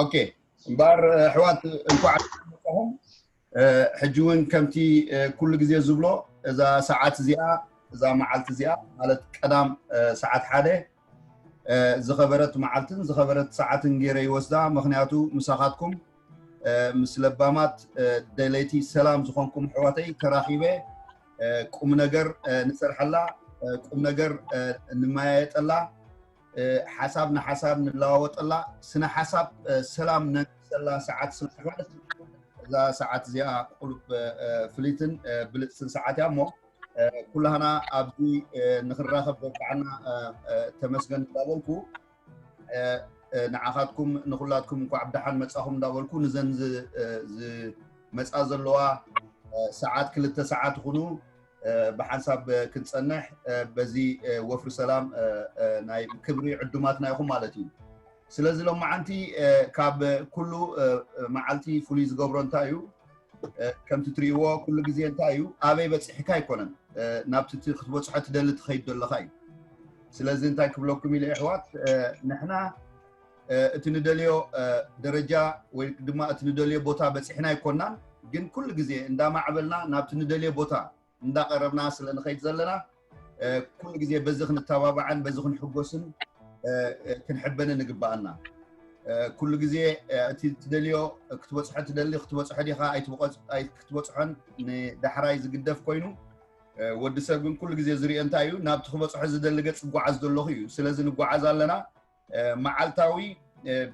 ኦኬ፣ እምበኣር ኣሕዋት፣ እንኳዕ መጻኹም። ሕጂ እውን ከምቲ ኩሉ ግዜ ዝብሎ፣ እዛ ሰዓት እዚኣ፣ እዛ መዓልቲ እዚኣ ማለት ቀዳም ሰዓት ሓደ ዝኸበረት መዓልትን ዝኸበረት ሰዓትን ገይረ ይወስዳ። ምኽንያቱ ምሳኻትኩም ምስ ለባማት ደለይቲ ሰላም ዝኾንኩም ኣሕዋተይ ተራኺበ፣ ቁም ነገር ንሰርሐላ፣ ቁም ነገር ንመያየጠላ፣ ሓሳብ ንሓሳብ ንለዋወጠላ፣ ስነ ሓሳብ ሰላም ነንግሰላ ሰዓት ስለ ዝኾነት፣ እዛ ሰዓት እዚኣ ቁሉብ ፍልይትን ብልፅትን ሰዓት እያ። እሞ ኩላህና ኣብዚ ንኽንራኸብ ዘብቃዓና ተመስገን እንዳበልኩ፣ ንዓኻትኩም ንኹላትኩም እንኳዕ ብደሓን መጻኹም እንዳበልኩ፣ ንዘን ዝመጻ ዘለዋ ሰዓት ክልተ ሰዓት ይኹኑ ብሓንሳብ ክንጸንሕ፣ በዚ ወፍሪ ሰላም ናይ ክብሪ ዕዱማትና ኢኹም ማለት እዩ። ስለዚ ሎማዓንቲ ካብ ኩሉ መዓልቲ ፍሉይ ዝገብሮ እንታይ እዩ? ከምቲ ትርእይዎ ኩሉ ግዜ እንታይ እዩ፣ ኣበይ በፂሕካ ኣይኮነን፣ ናብቲ እቲ ክትበፅሖ ትደሊ ትኸይድ ዘለኻ እዩ። ስለዚ እንታይ ክብለኩም ኢለ ኣሕዋት፣ ንሕና እቲ ንደልዮ ደረጃ ወይ ድማ እቲ ንደልዮ ቦታ በፂሕና ኣይኮናን፣ ግን ኩሉ ግዜ እንዳማዕበልና ናብቲ ንደልዮ ቦታ እንዳቐረብና ስለ ንኸይድ ዘለና፣ ኩሉ ግዜ በዚ ክንተባባዕን በዚ ክንሕጎስን ክንሕበንን ይግባኣና። ኩሉ ግዜ እቲ ትደልዮ ክትበፅሖ ትደሊ ክትበፅሖ ዲኻ ኣይትበቆፅ- ኣይ- ክትበፅሖን ንዳሕራይ ዝግደፍ ኮይኑ፣ ወዲ ሰብ ግን ኩሉ ግዜ ዝሪኦ እንታይ እዩ፣ ናብቲ ክበፅሖ ዝደሊ ገፅ ዝጓዓዝ ዘለኹ እዩ። ስለዚ ንጓዓዝ ኣለና። መዓልታዊ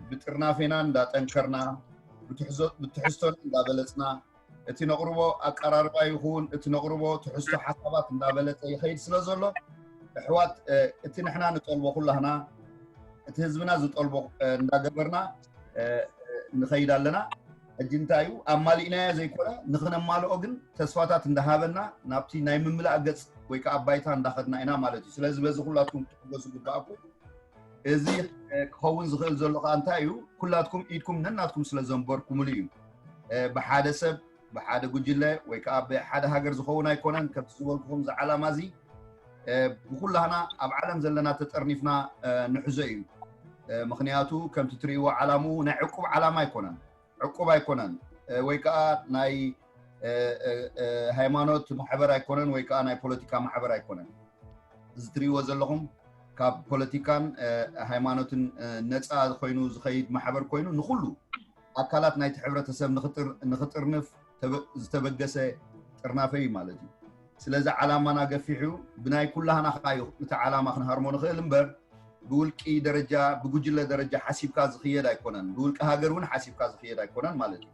ብጥርናፌና እንዳጠንከርና፣ ብትሕዞ- ብትሕዝቶና እንዳበለፅና፣ እቲ ነቕርቦ ኣቀራርባ ይኹን እቲ ነቕርቦ ትሕዝቶ ሓሳባት እንዳበለፀ ይኸይድ ስለ ዘሎ፣ ኣሕዋት፣ እቲ ንሕና ንጠልቦ ኩላህና እቲ ህዝብና ዝጠልቦ እንዳገበርና ንኸይድ ኣለና። ሕጂ እንታይ እዩ ኣማሊእናዮ ዘይኮነ፣ ንኽነማልኦ ግን ተስፋታት እንዳሃበና ናብቲ ናይ ምምላእ ገፅ ወይ ከዓ ባይታ እንዳኸድና ኢና ማለት እዩ። ስለዚ በዚ ኩላትኩም ክትሕገዙ ግባኣኩም። እዚ ክኸውን ዝኽእል ዘሎ ከዓ እንታይ እዩ? ኩላትኩም ኢድኩም ነናትኩም ስለ ዘንበርኩምሉ እዩ። ብሓደ ሰብ፣ ብሓደ ጉጅለ ወይ ከዓ ብሓደ ሃገር ዝኸውን ኣይኮነን። ከምቲ ዝበልኩኹም እዚ ዓላማ እዚ ብኩላህና ኣብ ዓለም ዘለና ተጠርኒፍና ንሕዞ እዩ። ምኽንያቱ ከምቲ ትርእይዎ ዓላምኡ ናይ ዕቁብ ዓላማ ኣይኮነን፣ ዕቁብ ኣይኮነን፣ ወይ ከዓ ናይ ሃይማኖት ማሕበር ኣይኮነን፣ ወይ ከዓ ናይ ፖለቲካ ማሕበር ኣይኮነን። እዚ ትርእይዎ ዘለኹም ካብ ፖለቲካን ሃይማኖትን ነፃ ኮይኑ ዝኸይድ ማሕበር ኮይኑ ንኹሉ ኣካላት ናይቲ ሕብረተሰብ ንኽጥር- ንኽጥርንፍ ዝተበ- ዝተበገሰ ጥርናፈ እዩ ማለት እዩ። ስለዚ ዓላማና ገፊሕ እዩ። ብናይ ኩላህና ከዓ እዩ እቲ ዓላማ ክንሃርሞ ንኽእል እምበር ብውልቂ ደረጃ ብጉጅለ ደረጃ ሓሲብካ ዝኽየድ ኣይኮነን። ብውልቂ ሃገር እውን ሓሲብካ ዝኽየድ ኣይኮነን ማለት እዩ።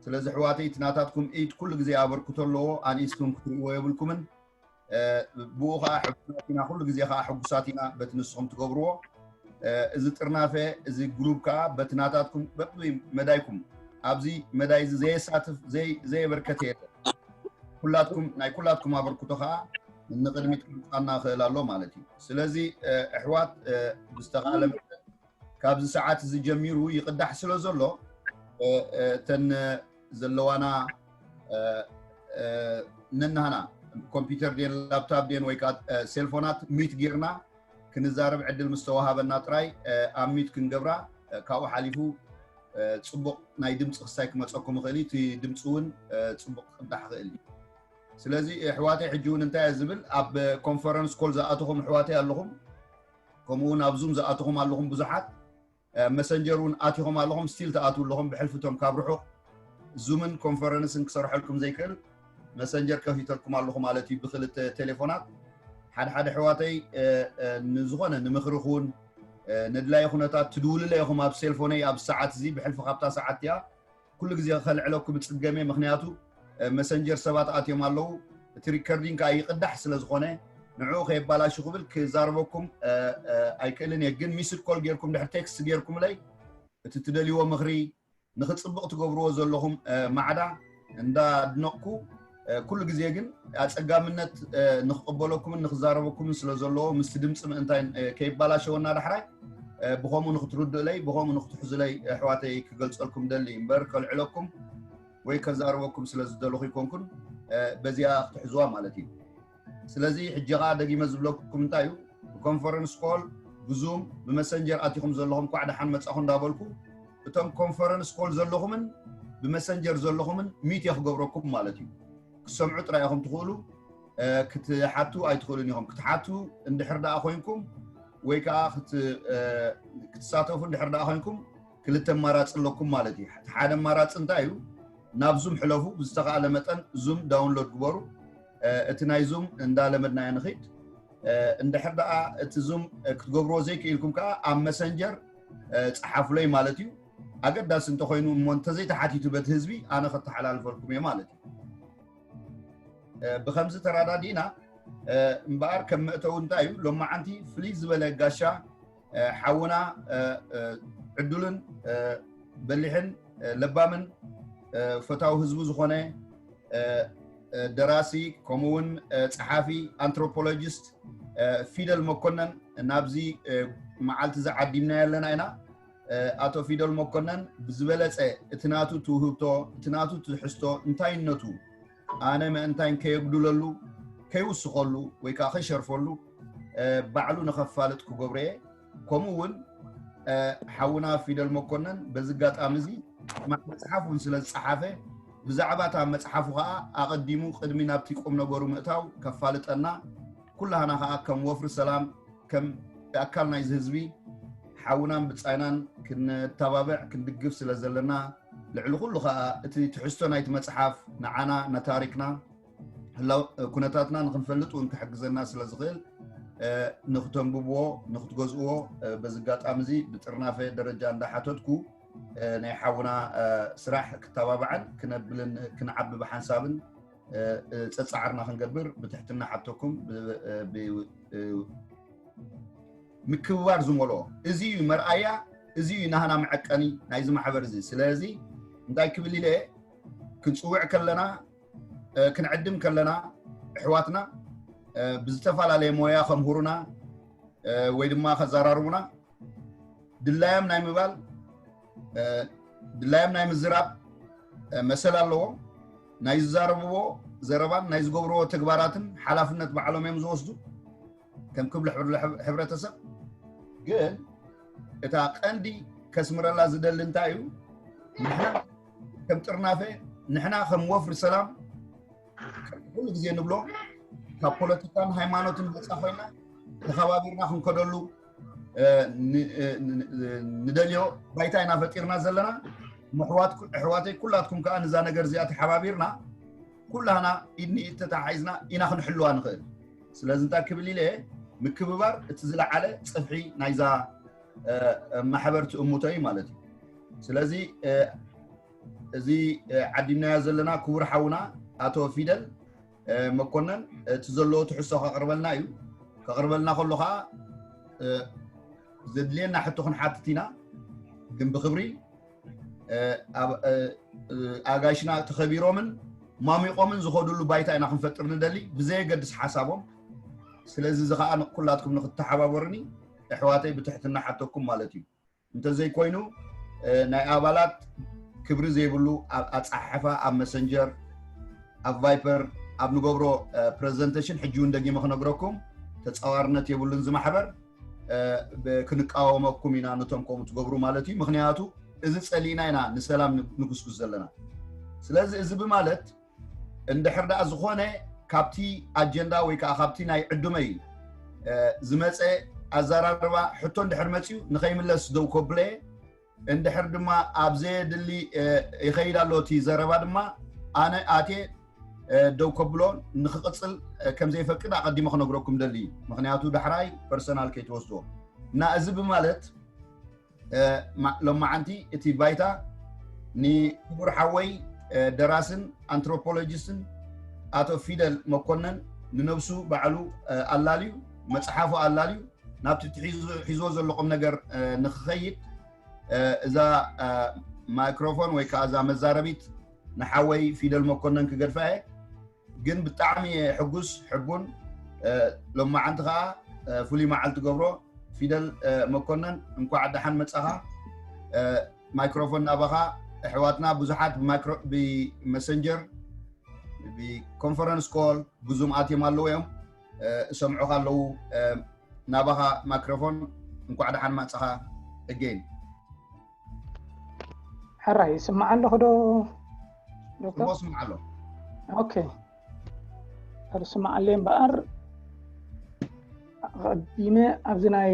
ስለዚ ኣሕዋተይ እቲ ናታትኩም ኢድ ኩሉ ግዜ ኣበርክቶ ኣለዎ። ኣንኢስኩም ክትርእይዎ የብልኩምን። ብኡ ከዓ ሕጉሳት ኢና፣ ኩሉ ግዜ ከዓ ሕጉሳት ኢና በቲ ንስኹም ትገብርዎ። እዚ ጥርናፈ እዚ ግሩብ ከዓ በቲ ናታትኩም በቢ መዳይኩም ኣብዚ መዳይ እዚ ዘየሳትፍ ዘይ- ዘየበርከተ የለን። ኩላትኩም ናይ ኩላትኩም ኣበርክቶ ከዓ ንቕድሚት ክምፃና ይኽእል ኣሎ ማለት እዩ። ስለዚ ኣሕዋት ብዝተኻእለ መጠን ካብዚ ሰዓት እዚ ጀሚሩ ይቕዳሕ ስለ ዘሎ እተን ዘለዋና ነናህና ኮምፒውተር ድን ላፕታፕ ድን ወይ ከዓ ሴልፎናት ሚት ጌርና ክንዛረብ ዕድል ምስ ተዋሃበና ጥራይ ኣብ ሚት ክንገብራ፣ ካብኡ ሓሊፉ ፅቡቕ ናይ ድምፂ ክሳይ ክመፀኩም ይኽእል እዩ። እቲ ድምፂ እውን ፅቡቕ ክቕዳሕ ይኽእል እዩ። ስለዚ ኣሕዋተይ ሕጂ እውን እንታይ እየ ዝብል፣ ኣብ ኮንፈረንስ ኮል ዝኣተኹም ኣሕዋተይ ኣለኹም፣ ከምኡ እውን ኣብ ዙም ዝኣተኹም ኣለኹም ብዙሓት፣ መሰንጀር እውን ኣቲኹም ኣለኹም፣ ስቲል ትኣትዉ ኣለኹም ብሕልፊ እቶም ካብ ርሑቕ ዙምን ኮንፈረንስን ክሰርሐልኩም ዘይክእል መሰንጀር ከፊተልኩም ኣለኹ ማለት እዩ። ብክልተ ቴሌፎናት ሓደ ሓደ ኣሕዋተይ ንዝኾነ ንምኽሪ ኹን ነድላይ ኩነታት ትድውልለ ኢኹም ኣብ ሴልፎነይ ኣብ ሰዓት እዚ ብሕልፊ ካብታ ሰዓት እያ ኩሉ ግዜ ከልዕለኩም እጽገም እየ። ምኽንያቱ መሰንጀር ሰባት ኣትዮም ኣለዉ፣ እቲ ሪከርዲንግ ከዓ ይቕዳሕ ስለ ዝኾነ ንዕኡ ከየባላሹ ክብል ክዛረበኩም ኣይክእልን እየ። ግን ሚስድ ኮል ጌርኩም ድሕር ቴክስት ጌርኩምለይ እቲ ትደልይዎ ምኽሪ ንኽጽብቕ ትገብርዎ ዘለኹም ማዕዳ እንዳድነቕኩ፣ ኩሉ ግዜ ግን ኣጸጋምነት ንኽቕበለኩምን ንኽዛረበኩምን ስለ ዘለዎ ምስቲ ድምፂ ምእንታይ ከይባላሸወና ዳሕራይ ብኸምኡ ንኽትርድእለይ ብኸምኡ ንኽትሕዙለይ ኣሕዋተይ ክገልፀልኩም ደሊ እምበር ከልዕለኩም ወይ ከዛርበኩም ስለ ዝደለኹ ይኮንኩን። በዚኣ ክትሕዝዋ ማለት እዩ። ስለዚ ሕጂ ኸዓ ደጊመ ዝብለኩም እንታይ እዩ፣ ብኮንፈረንስ ኮል ብዙም ብመሰንጀር ኣቲኹም ዘለኹም ኳዕ ደሓን መጻኹ እንዳበልኩ እቶም ኮንፈረንስ ኮል ዘለኹምን ብመሰንጀር ዘለኹምን ሚት ክገብረኩም ማለት እዩ። ክትሰምዑ ጥራይ ኢኹም ትኽእሉ። ክትሓቱ ኣይትኽእሉን ኢኹም። ክትሓቱ እንድሕር ደኣ ኮይንኩም ወይ ከዓ ክትሳተፉ እንድሕር ደኣ ኮይንኩም ክልተ ኣማራፂ ኣለኩም ማለት እዩ። ሓደ ኣማራፂ እንታይ እዩ? ናብ ዙም ሕለፉ። ብዝተኻእለ መጠን ዙም ዳውንሎድ ግበሩ። እቲ ናይ ዙም እንዳለመድናዮ ንኽድ። እንድሕር ደኣ እቲ ዙም ክትገብርዎ ዘይክኢልኩም ከዓ ኣብ መሰንጀር ፀሓፉለይ ማለት እዩ። ኣገዳሲ እንተኮይኑ እሞ እንተዘይተሓቲቱ በቲ ህዝቢ ኣነ ከተሓላልፈልኩም እየ ማለት እዩ። ብከምዚ ተራዳዲእና እምበኣር ከም መእተው እንታይ እዩ ሎማዓንቲ ፍልይ ዝበለ ጋሻ ሓውና ዕዱልን በሊሕን ለባምን ፈታዊ ህዝቡ ዝኾነ ደራሲ ከምኡ እውን ፀሓፊ ኣንትሮፖሎጂስት ፊደል መኮነን ናብዚ መዓልቲ ዝዓዲምና ያለና ኢና። ኣቶ ፊደል መኮነን ብዝበለፀ እቲ ናቱ ትውህብቶ እቲ ናቱ ትሕዝቶ እንታይነቱ ኣነ ምእንታይን ከየጉድለሉ ከይውስኸሉ ወይ ከዓ ከይሸርፈሉ ባዕሉ ንኸፋልጥ ክገብሮ እየ። ከምኡ እውን ሓውና ፊደል መኮነን በዚ ኣጋጣሚ እዚ መፅሓፍ እውን ስለ ዝፀሓፈ ብዛዕባ እታ መፅሓፉ ከዓ ኣቐዲሙ ቅድሚ ናብቲ ቁም ነገሩ ምእታው ከፋልጠና ኩላህና ከዓ ከም ወፍሪ ሰላም ከም ኣካል ናይዚ ህዝቢ ሓውናን ብፃይናን ክንተባብዕ ክንድግፍ ስለ ዘለና ልዕሊ ኩሉ ከዓ እቲ ትሕዝቶ ናይቲ መፅሓፍ ንዓና ነታሪክና ኩነታትና ንክንፈልጥ እውን ክሕግዘና ስለ ዝኽእል ንክተንብብዎ ንክትገዝእዎ በዚ ኣጋጣሚ እዚ ብጥርናፈ ደረጃ እንዳሓተትኩ ናይ ሓውና ስራሕ ክተባብዓን ክነብልን ክንዓቢ ብሓንሳብን ፀፃዕርና ክንገብር ብትሕትና ሓተኩም። ምክብባር ዝመልኦ እዚ እዩ መርኣያ፣ እዚ እዩ ናህና መዐቀኒ ናይዚ ማሕበር እዚ። ስለዚ እንታይ ክብል ኢለ ክንፅውዕ ከለና ክንዕድም ከለና ኣሕዋትና ብዝተፈላለየ ሞያ ከምህሩና ወይ ድማ ከዘራርቡና ድላዮም ናይ ምባል ድላዮም ናይ ምዝራብ መሰል ኣለዎም። ናይ ዝዛረብዎ ዘረባን ናይ ዝገብርዎ ተግባራትን ሓላፍነት ባዕሎም እዮም ዝወስዱ ከም ክብሊ ሕብረተሰብ። ግን እታ ቀንዲ ከስምረላ ዝደሊ እንታይ እዩ? ንሕና ከም ጥርናፈ ንሕና ከም ወፍሪ ሰላም ኩሉ ግዜ ንብሎ ካብ ፖለቲካን ሃይማኖትን ነፃ ኮይና ተኸባቢርና ክንከደሉ ንደልዮ ባይታ ኢና ፈጢርና ዘለና። ኣሕዋተይ ኩላትኩም ከዓ ንዛ ነገር እዚኣ ተሓባቢርና ኩላህና ኢድ ንኢድ ተተሓሒዝና ኢና ክንሕልዋ ንኽእል። ስለዚ እንታይ ክብል ኢለ ምክብባር እቲ ዝለዓለ ፅፍሒ ናይዛ ማሕበር ትእምቶ እዩ ማለት እዩ። ስለዚ እዚ ዓዲምናዮ ዘለና ክቡር ሓውና ኣቶ ፊደል መኮነን እቲ ዘለዎ ትሕዝቶ ከቕርበልና እዩ። ከቕርበልና ከሎ ከዓ ዘድልየና ሕቶ ክንሓትት ኢና። ግን ብክብሪ ኣጋይሽና ተኸቢሮምን ማሚቆምን ዝኸዱሉ ባይታ ኢና ክንፈጥር ንደሊ ብዘየገድስ ሓሳቦም። ስለዚ እዚ ከዓ ኩላትኩም ንክተሓባበሩኒ ኣሕዋተይ ብትሕትና ሓተኩም ማለት እዩ። እንተዘይኮይኑ ናይ ኣባላት ክብሪ ዘይብሉ ኣብ ኣፀሓሕፋ ኣብ መሰንጀር ኣብ ቫይፐር ኣብ ንገብሮ ፕረዘንቴሽን ሕጂ እውን ደጊመ ክነግረኩም ተፃዋርነት የብሉን ዝማሕበር ክንቃወመኩም ኢና ነቶም ከምኡ ትገብሩ ማለት እዩ። ምክንያቱ እዚ ፀሊእና ኢና ንሰላም ንጉስጉስ ዘለና። ስለዚ እዚ ብማለት እንድሕር ደኣ ዝኾነ ካብቲ ኣጀንዳ ወይ ከዓ ካብቲ ናይ ዕዱመይ ዝመፀ ኣዘራርባ ሕቶ እንድሕር መፅዩ ንኸይምለስ ደው ከብለ እንድሕር ድማ ኣብ ዘየድሊ ይኸይድ ኣሎ እቲ ዘረባ ድማ ኣነ ኣቴ ደው ከብሎ ንክቕፅል ከም ዘይፈቅድ ኣቐዲመ ክነግረኩም ደሊ። ምክንያቱ ዳሕራይ ፐርሰናል ከይትወስድዎ እና እዚ ብማለት ሎማዓንቲ እቲ ባይታ ንክቡር ሓወይ ደራስን ኣንትሮፖሎጂስትን ኣቶ ፊደል መኮነን ንነብሱ ባዕሉ ኣላልዩ መፅሓፉ ኣላልዩ ናብቲ ሒዝዎ ዘለቆም ነገር ንክኸይድ እዛ ማይክሮፎን ወይ ከዓ እዛ መዛረቢት ንሓወይ ፊደል መኮነን ክገድፋ እየ። ግን ብጣዕሚ ሕጉስ ሕቡን ሎማዓንቲ ከዓ ፍሉይ መዓልቲ ገብሮ። ፊደል መኮነን እንኳዕ ደሓን መፃኻ። ማይክሮፎን ናባኻ። ኣሕዋትና ብዙሓት ብመሰንጀር ብኮንፈረንስ ኮል ብዙም ኣትዮም ኣለዉ እዮም እሰምዑኻ ኣለዉ። ናባኻ ማይክሮፎን። እንኳዕ ደሓን መፃኻ። እጌን ሕራይ ይስማዕ ኣለኹ ዶ ዶክተር? ጽቡቅ ስማዕ ኣሎ። ኦኬ፣ ሕር ስማዕ ኣለይ እምበኣር፣ ኣቐዲመ ኣብዚ ናይ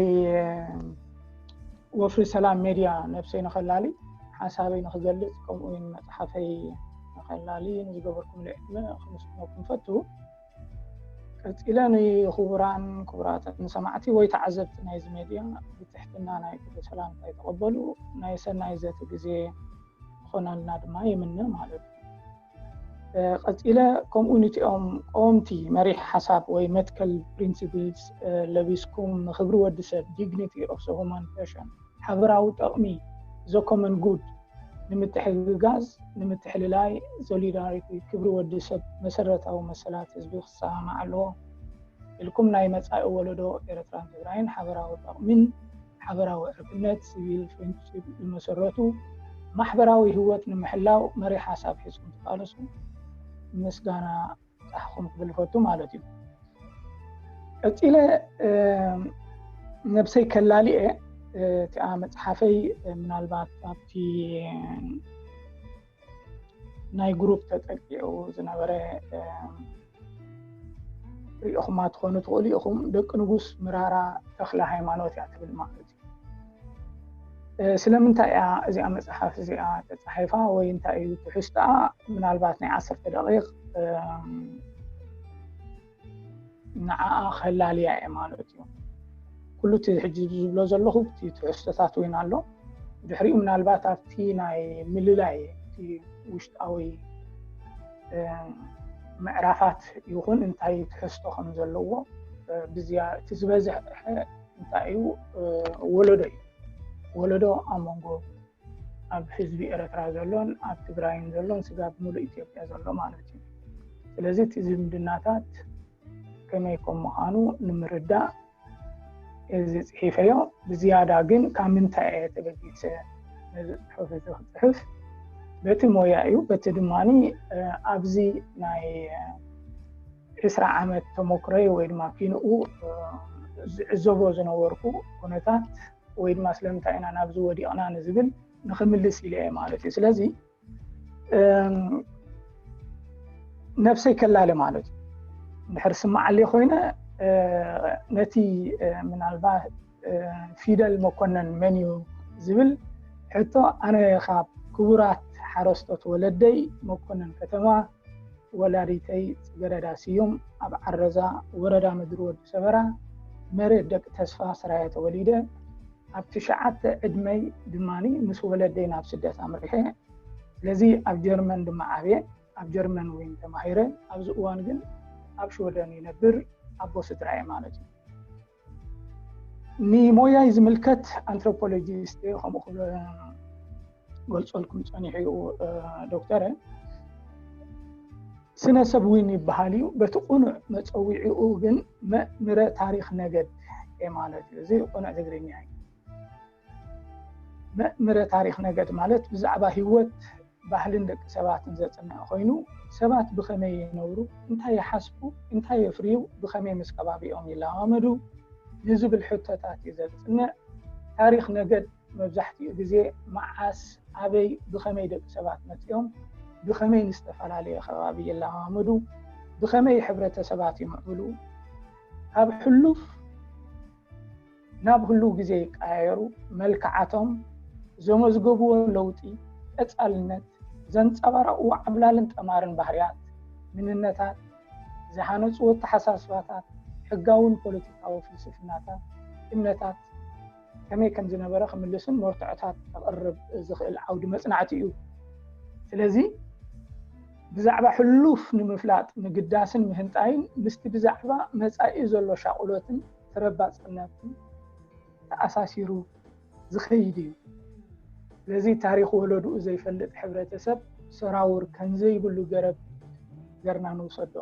ወፍሪ ሰላም ሜድያ ነብሰይ ንኸላሊ፣ ሓሳበይ ንኽገልጽ፣ ከምኡ እውን መጽሓፈይ ንኸላሊ ንዝገበርኩም ዕድመ ክምስግነኩም ፈቱ። ቀጺለ ንኽቡራን ክቡራትን ሰማዕቲ ወይ ተዓዘብቲ ናይዚ ሜድያ ብትሕትና ናይ ክብሪ ሰላምታ ይተቐበሉ። ናይ ሰናይ ዘተ ግዜ ክኾነልና ድማ ይምነ ማለት እዩ። ቀጺለ ከምኡ ንቲኦም ቀወምቲ መሪሕ ሓሳብ ወይ መትከል ፕሪንሲፕልስ ለቢስኩም ንኽብሪ ወዲ ሰብ፣ ዲግኒቲ ኦፍ ዘ ሁማን ፐርሰን፣ ሓበራዊ ጠቕሚ፣ ዘ ኮመን ጉድ፣ ንምትሕግጋዝ፣ ንምትሕልላይ፣ ሶሊዳሪቲ፣ ክብሪ ወዲ ሰብ፣ መሰረታዊ መሰላት ህዝቢ ክሰማማዕ ኣለዎ ኢልኩም ናይ መጻኢ ወለዶ ኤርትራን ትግራይን ሓበራዊ ጠቕሚን ሓበራዊ ዕርክነት፣ ሲቪል ፍሬንድሺፕ ዝመሰረቱ ማሕበራዊ ህይወት ንምሕላው መሪሕ ሓሳብ ሒዝኩም ትቃለሱ ምስጋና ይብጻሕኩም ክብል እፈቱ ማለት እዩ። ቀጺለ ነብሰይ ከላሊኤ እቲኣ መጽሓፈይ ምናልባት ኣብቲ ናይ ግሩፕ ተጠቂዑ ዝነበረ ሪኢኹማ ትኾኑ ትኽእሉ ኢኹም። ደቂ ንጉስ ምራራ ተኽለ ሃይማኖት እያ ትብል ማለት እዩ። ስለምንታይ እያ እዚኣ መጽሓፍ እዚኣ ተጻሒፋ ወይ እንታይ እዩ ትሕዝቶኣ? ምናልባት ናይ ዓሰርተ ደቂቕ ንዓኣ ከላልያ እየ ማለት እዩ። ኩሉ እቲ ሕጂ ዝብሎ ዘለኹ እቲ ትሕዝቶታት እውን ኣሎ። ድሕሪኡ ምናልባት ኣብቲ ናይ ምልላይ እቲ ውሽጣዊ ምዕራፋት ይኹን እንታይ ትሕዝቶ ከም ዘለዎ ብዝያ እቲ ዝበዝሐ እንታይ እዩ ወለዶ እዩ። ወለዶ ኣብ መንጎ ኣብ ህዝቢ ኤርትራ ዘሎን ኣብ ትግራይን ዘሎን ስጋብ ሙሉእ ኢትዮጵያ ዘሎ ማለት እዩ። ስለዚ እቲ ዝምድናታት ከመይ ከም ምዃኑ ንምርዳእ እዚ ጽሒፈዮ። ብዝያዳ ግን ካብ ምንታይ እየ ተበጊሰ ነዚ ጽሑፍ እዚ ክጽሕፍ? በቲ ሞያ እዩ። በቲ ድማ ኣብዚ ናይ ዕስራ ዓመት ተመክሮይ ወይ ድማ ኪንኡ ዝዕዘቦ ዝነበርኩ ኩነታት ወይ ድማ ስለምንታይ ኢና ናብዚ ወዲቕና ንዝብል ንኽምልስ ኢለ እየ ማለት እዩ። ስለዚ ነብሰይ ከላለ ማለት እዩ። እንድሕር ስማዓለይ ኮይነ ነቲ ምናልባት ፊደል መኮነን መን እዩ ዝብል ሕቶ ኣነ ካብ ክቡራት ሓረስቶት ወለደይ መኮነን ከተማ ወላዲተይ ጽገረዳ ስዩም ኣብ ዓረዛ ወረዳ ምድሪ ወዲ ሰበራ መሬት ደቂ ተስፋ ስራየ ተወሊደ ኣብ ትሽዓተ ዕድመይ ድማ ምስ ወለደይ ናብ ስደት ኣምሪሐ። ስለዚ ኣብ ጀርመን ድማ ዓብየ ኣብ ጀርመን እውን ተማሂረ። ኣብዚ እዋን ግን ኣብ ሽወደን ይነብር ኣቦ ስድራየ ማለት እዩ። ንሞያይ ዝምልከት ኣንትሮፖሎጂስት ከምኡ ክገልፀልኩም ፀኒሑ እዩ ዶክተረ። ስነ ሰብ እውን ይበሃል እዩ። በቲ ቁኑዕ መፀዊዒኡ ግን መእምረ ታሪክ ነገድ ማለት እዩ። እዚ ቁኑዕ ትግርኛ እዩ። መእምረ ታሪክ ነገድ ማለት ብዛዕባ ህይወት ባህልን ደቂ ሰባትን ዘፅንዕ ኮይኑ ሰባት ብኸመይ ይነብሩ፣ እንታይ ይሓስቡ፣ እንታይ የፍርዩ፣ ብኸመይ ምስ ከባቢኦም ይለማመዱ ንዝብል ሕቶታት እዩ ዘፅንዕ። ታሪክ ነገድ መብዛሕትኡ ግዜ መዓስ፣ ኣበይ፣ ብኸመይ ደቂ ሰባት መፂኦም፣ ብኸመይ ንዝተፈላለየ ከባቢ ይለማመዱ፣ ብኸመይ ሕብረተሰባት ይምዕብሉ፣ ካብ ሕሉፍ ናብ ህሉው ግዜ ይቀያየሩ፣ መልክዓቶም፣ ዘመዝገቡዎ ለውጢ፣ ቀጻልነት፣ ዘንጸባረቕዎ ዓብላልን ጠማርን ባህርያት፣ ምንነታት፣ ዝሃነጽዎ ኣተሓሳስባታት፣ ሕጋውን ፖለቲካዊ ፍልስፍናታት፣ እምነታት ከመይ ከም ዝነበረ ክምልስን መርትዖታት ከቕርብ ዝኽእል ዓውዲ መጽናዕቲ እዩ። ስለዚ ብዛዕባ ሕሉፍ ንምፍላጥ ምግዳስን ምህንጣይን ምስቲ ብዛዕባ መጻኢ ዘሎ ሻቕሎትን ተረባጽነትን ተኣሳሲሩ ዝኸይድ እዩ። ስለዚ ታሪኽ ወለድኡ ዘይፈልጥ ሕብረተሰብ ሰራውር ከምዘይብሉ ገረብ ገርና ንውሰዶ።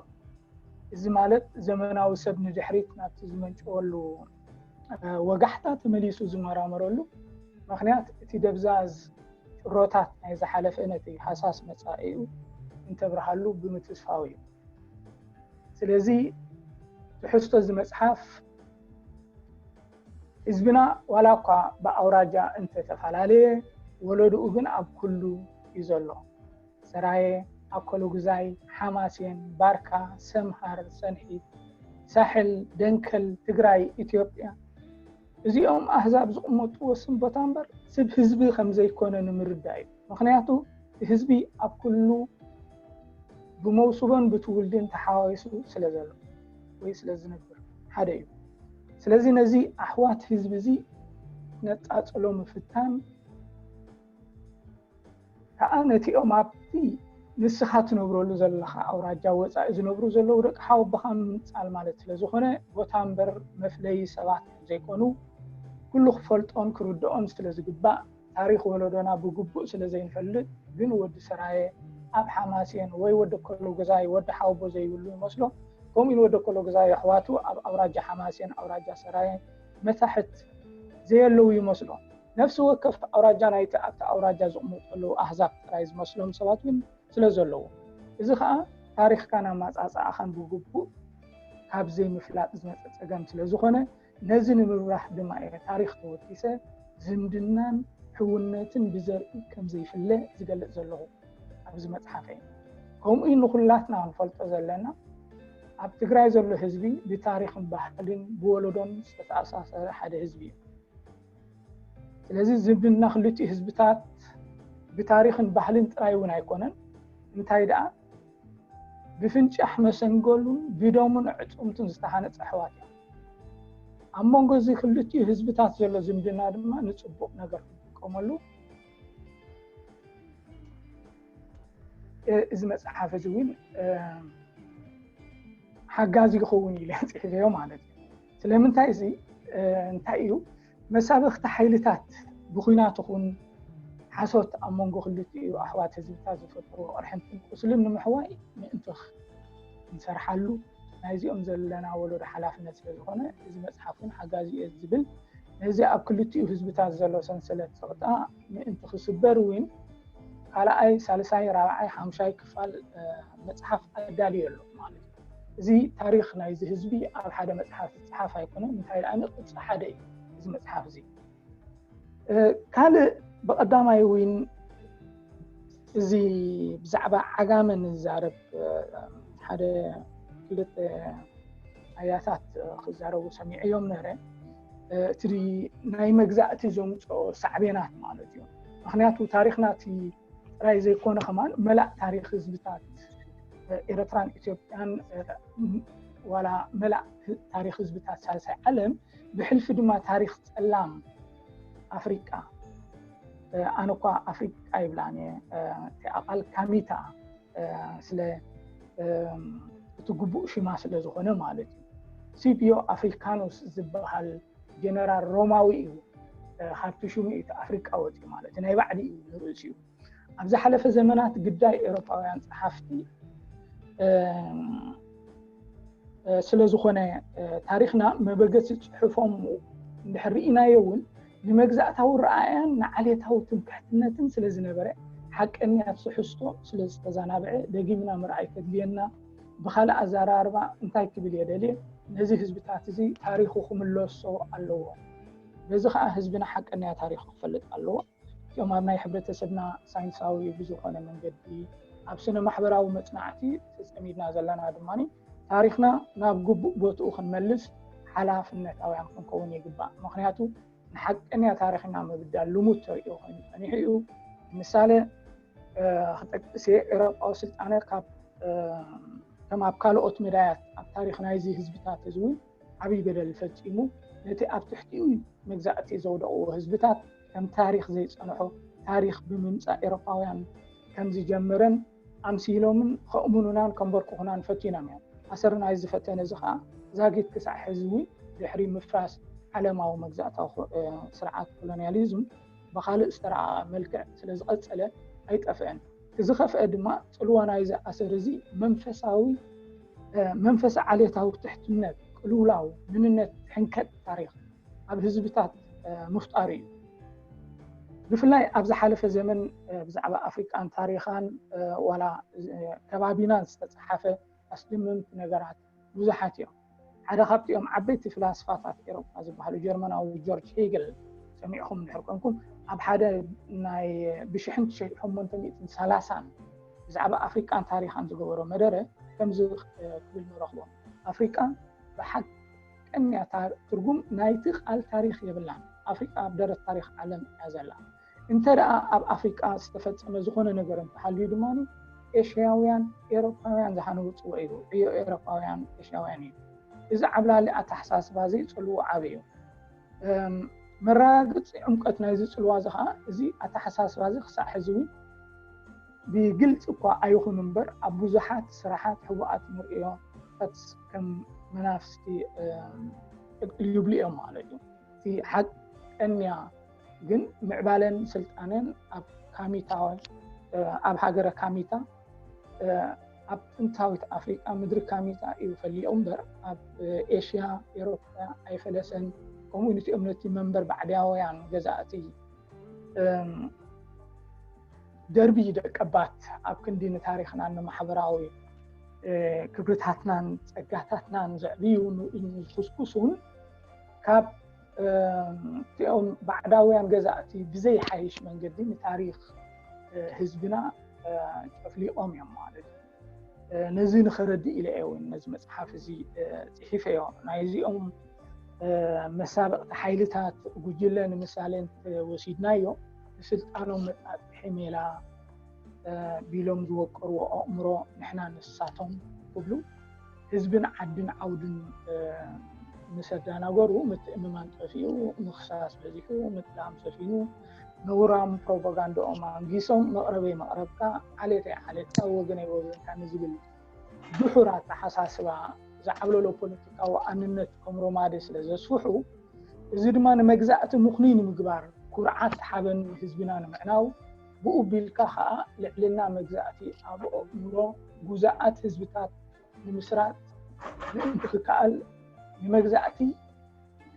እዚ ማለት ዘመናዊ ሰብ ንድሕሪት ናብቲ ዝመንጨወሉ ወጋሕታ ተመሊሱ ዝመራመረሉ ምኽንያት እቲ ደብዛዝ ጭሮታት ናይ ዝሓለፈ ነቲ ሃሳስ መጻኢኡ እንተብርሃሉ ብምትስፋው እዩ። ስለዚ ትሕዝቶ እዚ መጽሓፍ ህዝብና ዋላ እኳ ብኣውራጃ እንተተፈላለየ ወለድኡ ግን ኣብ ኩሉ እዩ ዘሎ። ሰራየ፣ ኣኮሎጉዛይ፣ ሓማሴን፣ ባርካ፣ ሰምሃር፣ ሰንሒት፣ ሳሕል፣ ደንከል፣ ትግራይ፣ ኢትዮጵያ፣ እዚኦም ኣህዛብ ዝቕመጥዎ ስም ቦታ እምበር ስብ ህዝቢ ከም ዘይኮነ ንምርዳእ እዩ። ምኽንያቱ እቲ ህዝቢ ኣብ ኩሉ ብመውስቦን ብትውልድን ተሓዋዊሱ ስለ ዘሎ ወይ ስለ ዝነብር ሓደ እዩ። ስለዚ ነዚ ኣሕዋት ህዝቢ እዚ ነጻጽሎ ምፍታን ከዓ ነቲኦም ኣብቲ ንስኻ ትነብረሉ ዘለኻ ኣውራጃ ወፃኢ ዝነብሩ ዘለዉ ደቂ ሓወቦኻ ምንጻል ማለት ስለ ዝኾነ ቦታ እምበር መፍለዪ ሰባት ከም ዘይኮኑ ኩሉ ክፈልጦን ክርድኦን ስለ ዝግባእ ታሪኽ ወለዶና ብግቡእ ስለ ዘይንፈልጥ ግን ወዲ ሰራየ ኣብ ሓማሴን ወይ ወዲ ኮሎጉዛይ ወዲ ሓወቦ ዘይብሉ ይመስሎ። ከምኡ ኢሉ ወዲ ኮሎጉዛይ ኣሕዋቱ ኣብ ኣውራጃ ሓማሴን ኣውራጃ ሰራየ መታሕት ዘየለዉ ይመስሎ። ነፍሲ ወከፍ ኣውራጃ ናይቲ ኣብቲ ኣውራጃ ዝቕመጡ ዘለዉ ኣህዛብ ጥራይ ዝመስሎም ሰባት እውን ስለ ዘለዉ እዚ ከዓ ታሪኽካን ኣመፃፅኣኻን ብግቡእ ካብ ዘይምፍላጥ ዝመፀ ፀገም ስለ ዝኾነ ነዚ ንምብራህ ድማ እየ ታሪኽ ተወኪሰ ዝምድናን ሕውነትን ብዘርኢ ከም ዘይፍለ ዝገልፅ ዘለኹ ኣብዚ መፅሓፈይ። ከምኡ ንኩላትና ክንፈልጦ ዘለና ኣብ ትግራይ ዘሎ ህዝቢ ብታሪኽን ባህልን ብወለዶን ዝተተኣሳሰረ ሓደ ህዝቢ እዩ። ስለዚ ዝምድና ክልቲኡ ህዝብታት ብታሪኽን ባህልን ጥራይ እውን ኣይኮነን፣ እንታይ ደኣ ብፍንጫሕ መሰንገሉን ብደሙን ዕፅምቱን ዝተሃነፀ ኣሕዋት እዮም። ኣብ መንጎ እዚ ክልቲኡ ህዝብታት ዘሎ ዝምድና ድማ ንፅቡቕ ነገር ክንጥቀመሉ እዚ መፅሓፍ እዚ እውን ሓጋዚ ይኸውን ኢለ ፅሒፈዮ ማለት እዩ። ስለምንታይ እዚ እንታይ እዩ መሳበኽቲ ሓይልታት ብኩናት ይኹን ሓሶት ኣብ መንጎ ክልቲኡ ኣሕዋት ህዝብታት ዝፈጥርዎ ቅርሕንትን ቁስልን ንምሕዋይ ምእንቲ ክንሰርሓሉ ናይዚኦም ዘለና ወለዶ ሓላፍነት ስለ ዝኾነ እዚ መፅሓፍ እውን ሓጋዚ እየ ዝብል ነዚ ኣብ ክልቲኡ ህዝብታት ዘሎ ሰንሰለት ስቕጣ ምእንቲ ክስበር እውን ካልኣይ፣ ሳልሳይ፣ ራብዓይ፣ ሓምሻይ ክፋል መፅሓፍ ኣዳልዩ ኣሎ ማለት እዩ። እዚ ታሪኽ ናይዚ ህዝቢ ኣብ ሓደ መፅሓፍ ዝፀሓፍ ኣይኮነን፣ እንታይ ደኣ ቅፂ ሓደ እዩ እዚ መፅሓፍ እዚ። ካልእ ብቐዳማይ እውን እዚ ብዛዕባ ዓጋመ ንዛረብ ሓደ ክልተ ኣያታት ክዛረቡ ሰሚዐዮም ነረ። እቲ ናይ መግዛእቲ ዘምፅኦ ሳዕቤናት ማለት እዩ። ምክንያቱ ታሪክና እቲ ጥራይ ዘይኮነ ከማን መላእ ታሪክ ህዝብታት ኤረትራን ኢትዮጵያን ዋላ መላእ ታሪክ ህዝብታት ሳልሳይ ዓለም ብሕልፊ ድማ ታሪክ ፀላም ኣፍሪቃ ኣነ እኳ ኣፍሪቃ ይብላን እየ እቲ ኣቃል ካሚታ ስለ እቲ ግቡእ ሽማ ስለ ዝኾነ ማለት እዩ። ሲፒዮ ኣፍሪካኖስ ዝበሃል ጀነራል ሮማዊ እዩ። ካብቲ ሽሙ እዩ ኣፍሪቃ ወፂኡ ማለት ናይ ባዕዲ እዩ ንርእሲኡ። ኣብ ዝሓለፈ ዘመናት ግዳይ ኤውሮጳውያን ፀሓፍቲ ስለ ዝኾነ ታሪክና መበገሲ ፅሑፎም እንድሕር ርኢናዮ እውን ንመግዛእታዊ ረኣያን ንዓሌታዊ ትምክሕትነትን ስለ ዝነበረ ሓቀኛ ትሕዝቶ ስለ ዝተዘናብዐ ደጊምና ምርኣይ ከድልየና ብካልእ ኣዘራርባ እንታይ ክብል እየ ደልየ ነዚ ህዝብታት እዚ ታሪኹ ክምለሶ ኣለዎ። በዚ ከዓ ህዝብና ሓቀኛ ታሪኹ ክፈልጥ ኣለዎ። እቲኦም ኣብ ናይ ሕብረተሰብና ሳይንሳዊ ብዝኾነ መንገዲ ኣብ ስነ ማሕበራዊ መፅናዕቲ ተፀሚድና ዘለና ድማ ታሪኽና ናብ ግቡእ ቦትኡ ክንመልስ ሓላፍነታውያን ክንከውን ይግባእ። ምክንያቱ ንሓቀኛ ታሪኽና ምብዳል ልሙድ ተርእዮ ኮይኑ ፀኒሑ እዩ። ምሳሌ ክጠቅስ እየ፣ ኤውሮጳዊ ስልጣነ ካብ ከም ኣብ ካልኦት መዳያት ኣብ ታሪኽ ናይዚ ህዝብታት እዚ እውን ዓብዪ በደል ፈፂሙ ነቲ ኣብ ትሕቲኡ መግዛእቲ ዘውደቕዎ ህዝብታት ከም ታሪኽ ዘይፀንሖ ታሪኽ ብምምፃእ ኤውሮጳውያን ከም ዝጀመረን ኣምሲሎምን ከእምኑናን ከንበርክኹናን ፈቲኖም እዮም። ኣሰር ናይ ዝፈተነ እዚ ከዓ ዛጊት ክሳዕ ሕዚ እውን ድሕሪ ምፍራስ ዓለማዊ መግዛእታዊ ስርዓት ኮሎኒያሊዝም ብካልእ ዝተረኣቐ መልክዕ ስለ ዝቐፀለ ኣይጠፍአን። እቲ ዝኸፍአ ድማ ፅልዋ ናይዚ ኣሰር እዚ መንፈሳዊ መንፈስ ዓሌታዊ ትሕትነት፣ ቅልውላው፣ ምንነት፣ ሕንከት ታሪኽ ኣብ ህዝብታት ምፍጣሩ እዩ። ብፍላይ ኣብ ዝሓለፈ ዘመን ብዛዕባ ኣፍሪቃን ታሪኻን ዋላ ከባቢናን ዝተፅሓፈ ኣስደመምቲ ነገራት ብዙሓት እዮም። ሓደ ካብቲኦም ዓበይቲ ፍላስፋታት ኤሮጳ ዝበሃሉ ጀርመናዊ ጆርጅ ሄግል ሰሚዕኹም እንድሕር ኮንኩም፣ ኣብ ሓደ ናይ ብሽሕን ትሽዓተ ሚእትን ሰላሳን ብዛዕባ ኣፍሪቃን ታሪኻን ዝገበሮ መደረ ከምዚ ክብል ንረኽቦ። ኣፍሪቃ ብሓቀኛ ትርጉም ናይቲ ቃል ታሪኽ የብላን። ኣፍሪቃ ኣብ ደረት ታሪኽ ዓለም እያ ዘላ። እንተ ደኣ ኣብ ኣፍሪቃ ዝተፈጸመ ዝኾነ ነገር እንተሃልዩ ድማ ኤሽያውያን ኤሮፓውያን ዝሃነውፅዎ እዩ። ዕዮ ኤሮፓውያን ኤሽያውያን እዩ። እዚ ዓብላሊ ኣተሓሳስባ እዚ ፅልዎ ዓብ እዩ። መረጋገፂ ዕምቀት ናይዚ ፅልዋ እዚ ከዓ እዚ ኣተሓሳስባ እዚ ክሳዕ ሕዚ እውን ብግልፂ እኳ ኣይኹን እምበር ኣብ ብዙሓት ስራሓት ሕቡኣት ንርእዮ ከም መናፍስቲ ቅልቅል ይብሉ እዮም ማለት እዩ። እቲ ሓቀኛ ግን ምዕባለን ስልጣነን ኣብ ካሚታ ኣብ ሃገረ ካሚታ ኣብ ጥንታዊት ኣፍሪቃ ምድሪ ካሚታ እዩ ፈሊቑ እምበር ኣብ ኤሽያ ኤሮፓ ኣይፈለሰን። ከምኡ ንቲኦም ነቲ መንበር ባዕዳውያን ገዛእቲ ደርቢ ደቀባት ኣብ ክንዲ ንታሪኽናን ንማሕበራዊ ክብርታትናን ጸጋታትናን ዘዕብዩ ንኡይን ዝኹስኩሱን ካብ እቲኦም ባዕዳውያን ገዛእቲ ብዘይሓይሽ መንገዲ ንታሪኽ ህዝብና ጨፍሊቖም እዮም ማለት እዩ። ነዚ ንኸረድእ ኢለ እየ እውን ነዚ መፅሓፍ እዚ ፅሒፈዮ። ናይዚኦም መሳበቕቲ ሓይልታት ጉጅለ ንምሳሌ እንተወሲድናዮ፣ ንስልጣኖም መጣጥሒ ሜላ ቢሎም ዝወቀርዎ ኣእምሮ ንሕና ንሳቶም ክብሉ ህዝብን ዓድን ዓውድን ምስ ኣዳናገሩ ምትእምማን ጠፊኡ፣ ምኽሳስ በዚሑ፣ ምጥላም ሰፊኑ፣ ነውራም ፕሮፓጋንዳኦም ኣንጊሶም መቕረበይ መቕረብካ ዓሌተይ ዓሌትካ ወገነይ ወገንካ ንዝብል ድሑር ኣተሓሳስባ ዝዓብለሎ ፖለቲካዊ ኣንነት ከም ሮማዴ ስለ ዘስፍሑ፣ እዚ ድማ ንመግዛእቲ ምኽኑይ ንምግባር፣ ኩርዓት ሓበን ህዝብና ንምዕናው፣ ብኡ ቢልካ ኸኣ ልዕልና መግዛእቲ ኣብ ኣእምሮ ጉዛኣት ህዝብታት ንምስራጽ ምእንቲ ክከኣል ንመግዛእቲ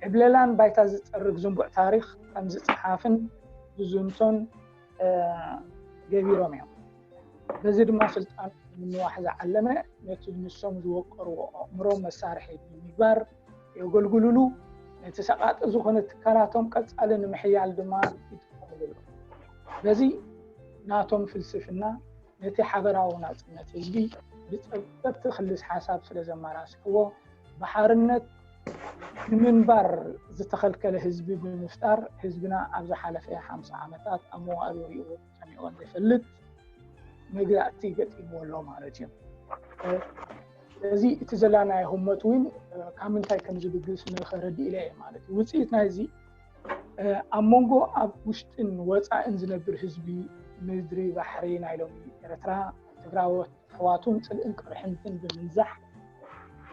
ዕብለላን ባይታ ዝጸርግ ዝንቡዕ ታሪኽ ከም ዝጸሓፍን ዝዝንቶን ገቢሮም እዮም። በዚ ድማ ስልጣን ንምንዋሕ ዝዓለመ ነቲ ንሶም ዝወቀርዎ ኣእምሮ መሳርሒ ብምግባር የገልግሉሉ፣ ነቲ ሰቓጢ ዝኾነ ትካላቶም ቀጻሊ ንምሕያል ድማ ይጥቀምሉ። በዚ ናቶም ፍልስፍና ነቲ ሓበራዊ ናጽነት ህዝቢ ብጸበብቲ ክልስ ሓሳብ ስለ ዘመራስሕዎ ብሓርነት ንምንባር ዝተኸልከለ ህዝቢ ብምፍጣር ህዝብና ኣብ ዝሓለፈ ሓምሳ ዓመታት ኣብ መዋእሉ ሪእዎ ሰሚዕዎን ዘይፈልጥ መግዛእቲ ገጢምዎ ኣሎ ማለት እዩ። ስለዚ እቲ ዘላናዮ ህሞት እውን ካብ ምንታይ ከም ዝብግስ ንኸረድእ ኢለ እየ ማለት እዩ። ውፅኢት ናይዚ ኣብ መንጎ ኣብ ውሽጥን ወፃእን ዝነብር ህዝቢ ምድሪ ባሕሪ ናይ ሎሚ ኤርትራ ትግራዎት ኣሕዋቱን ፅልእን ቅርሕንትን ብምንዛሕ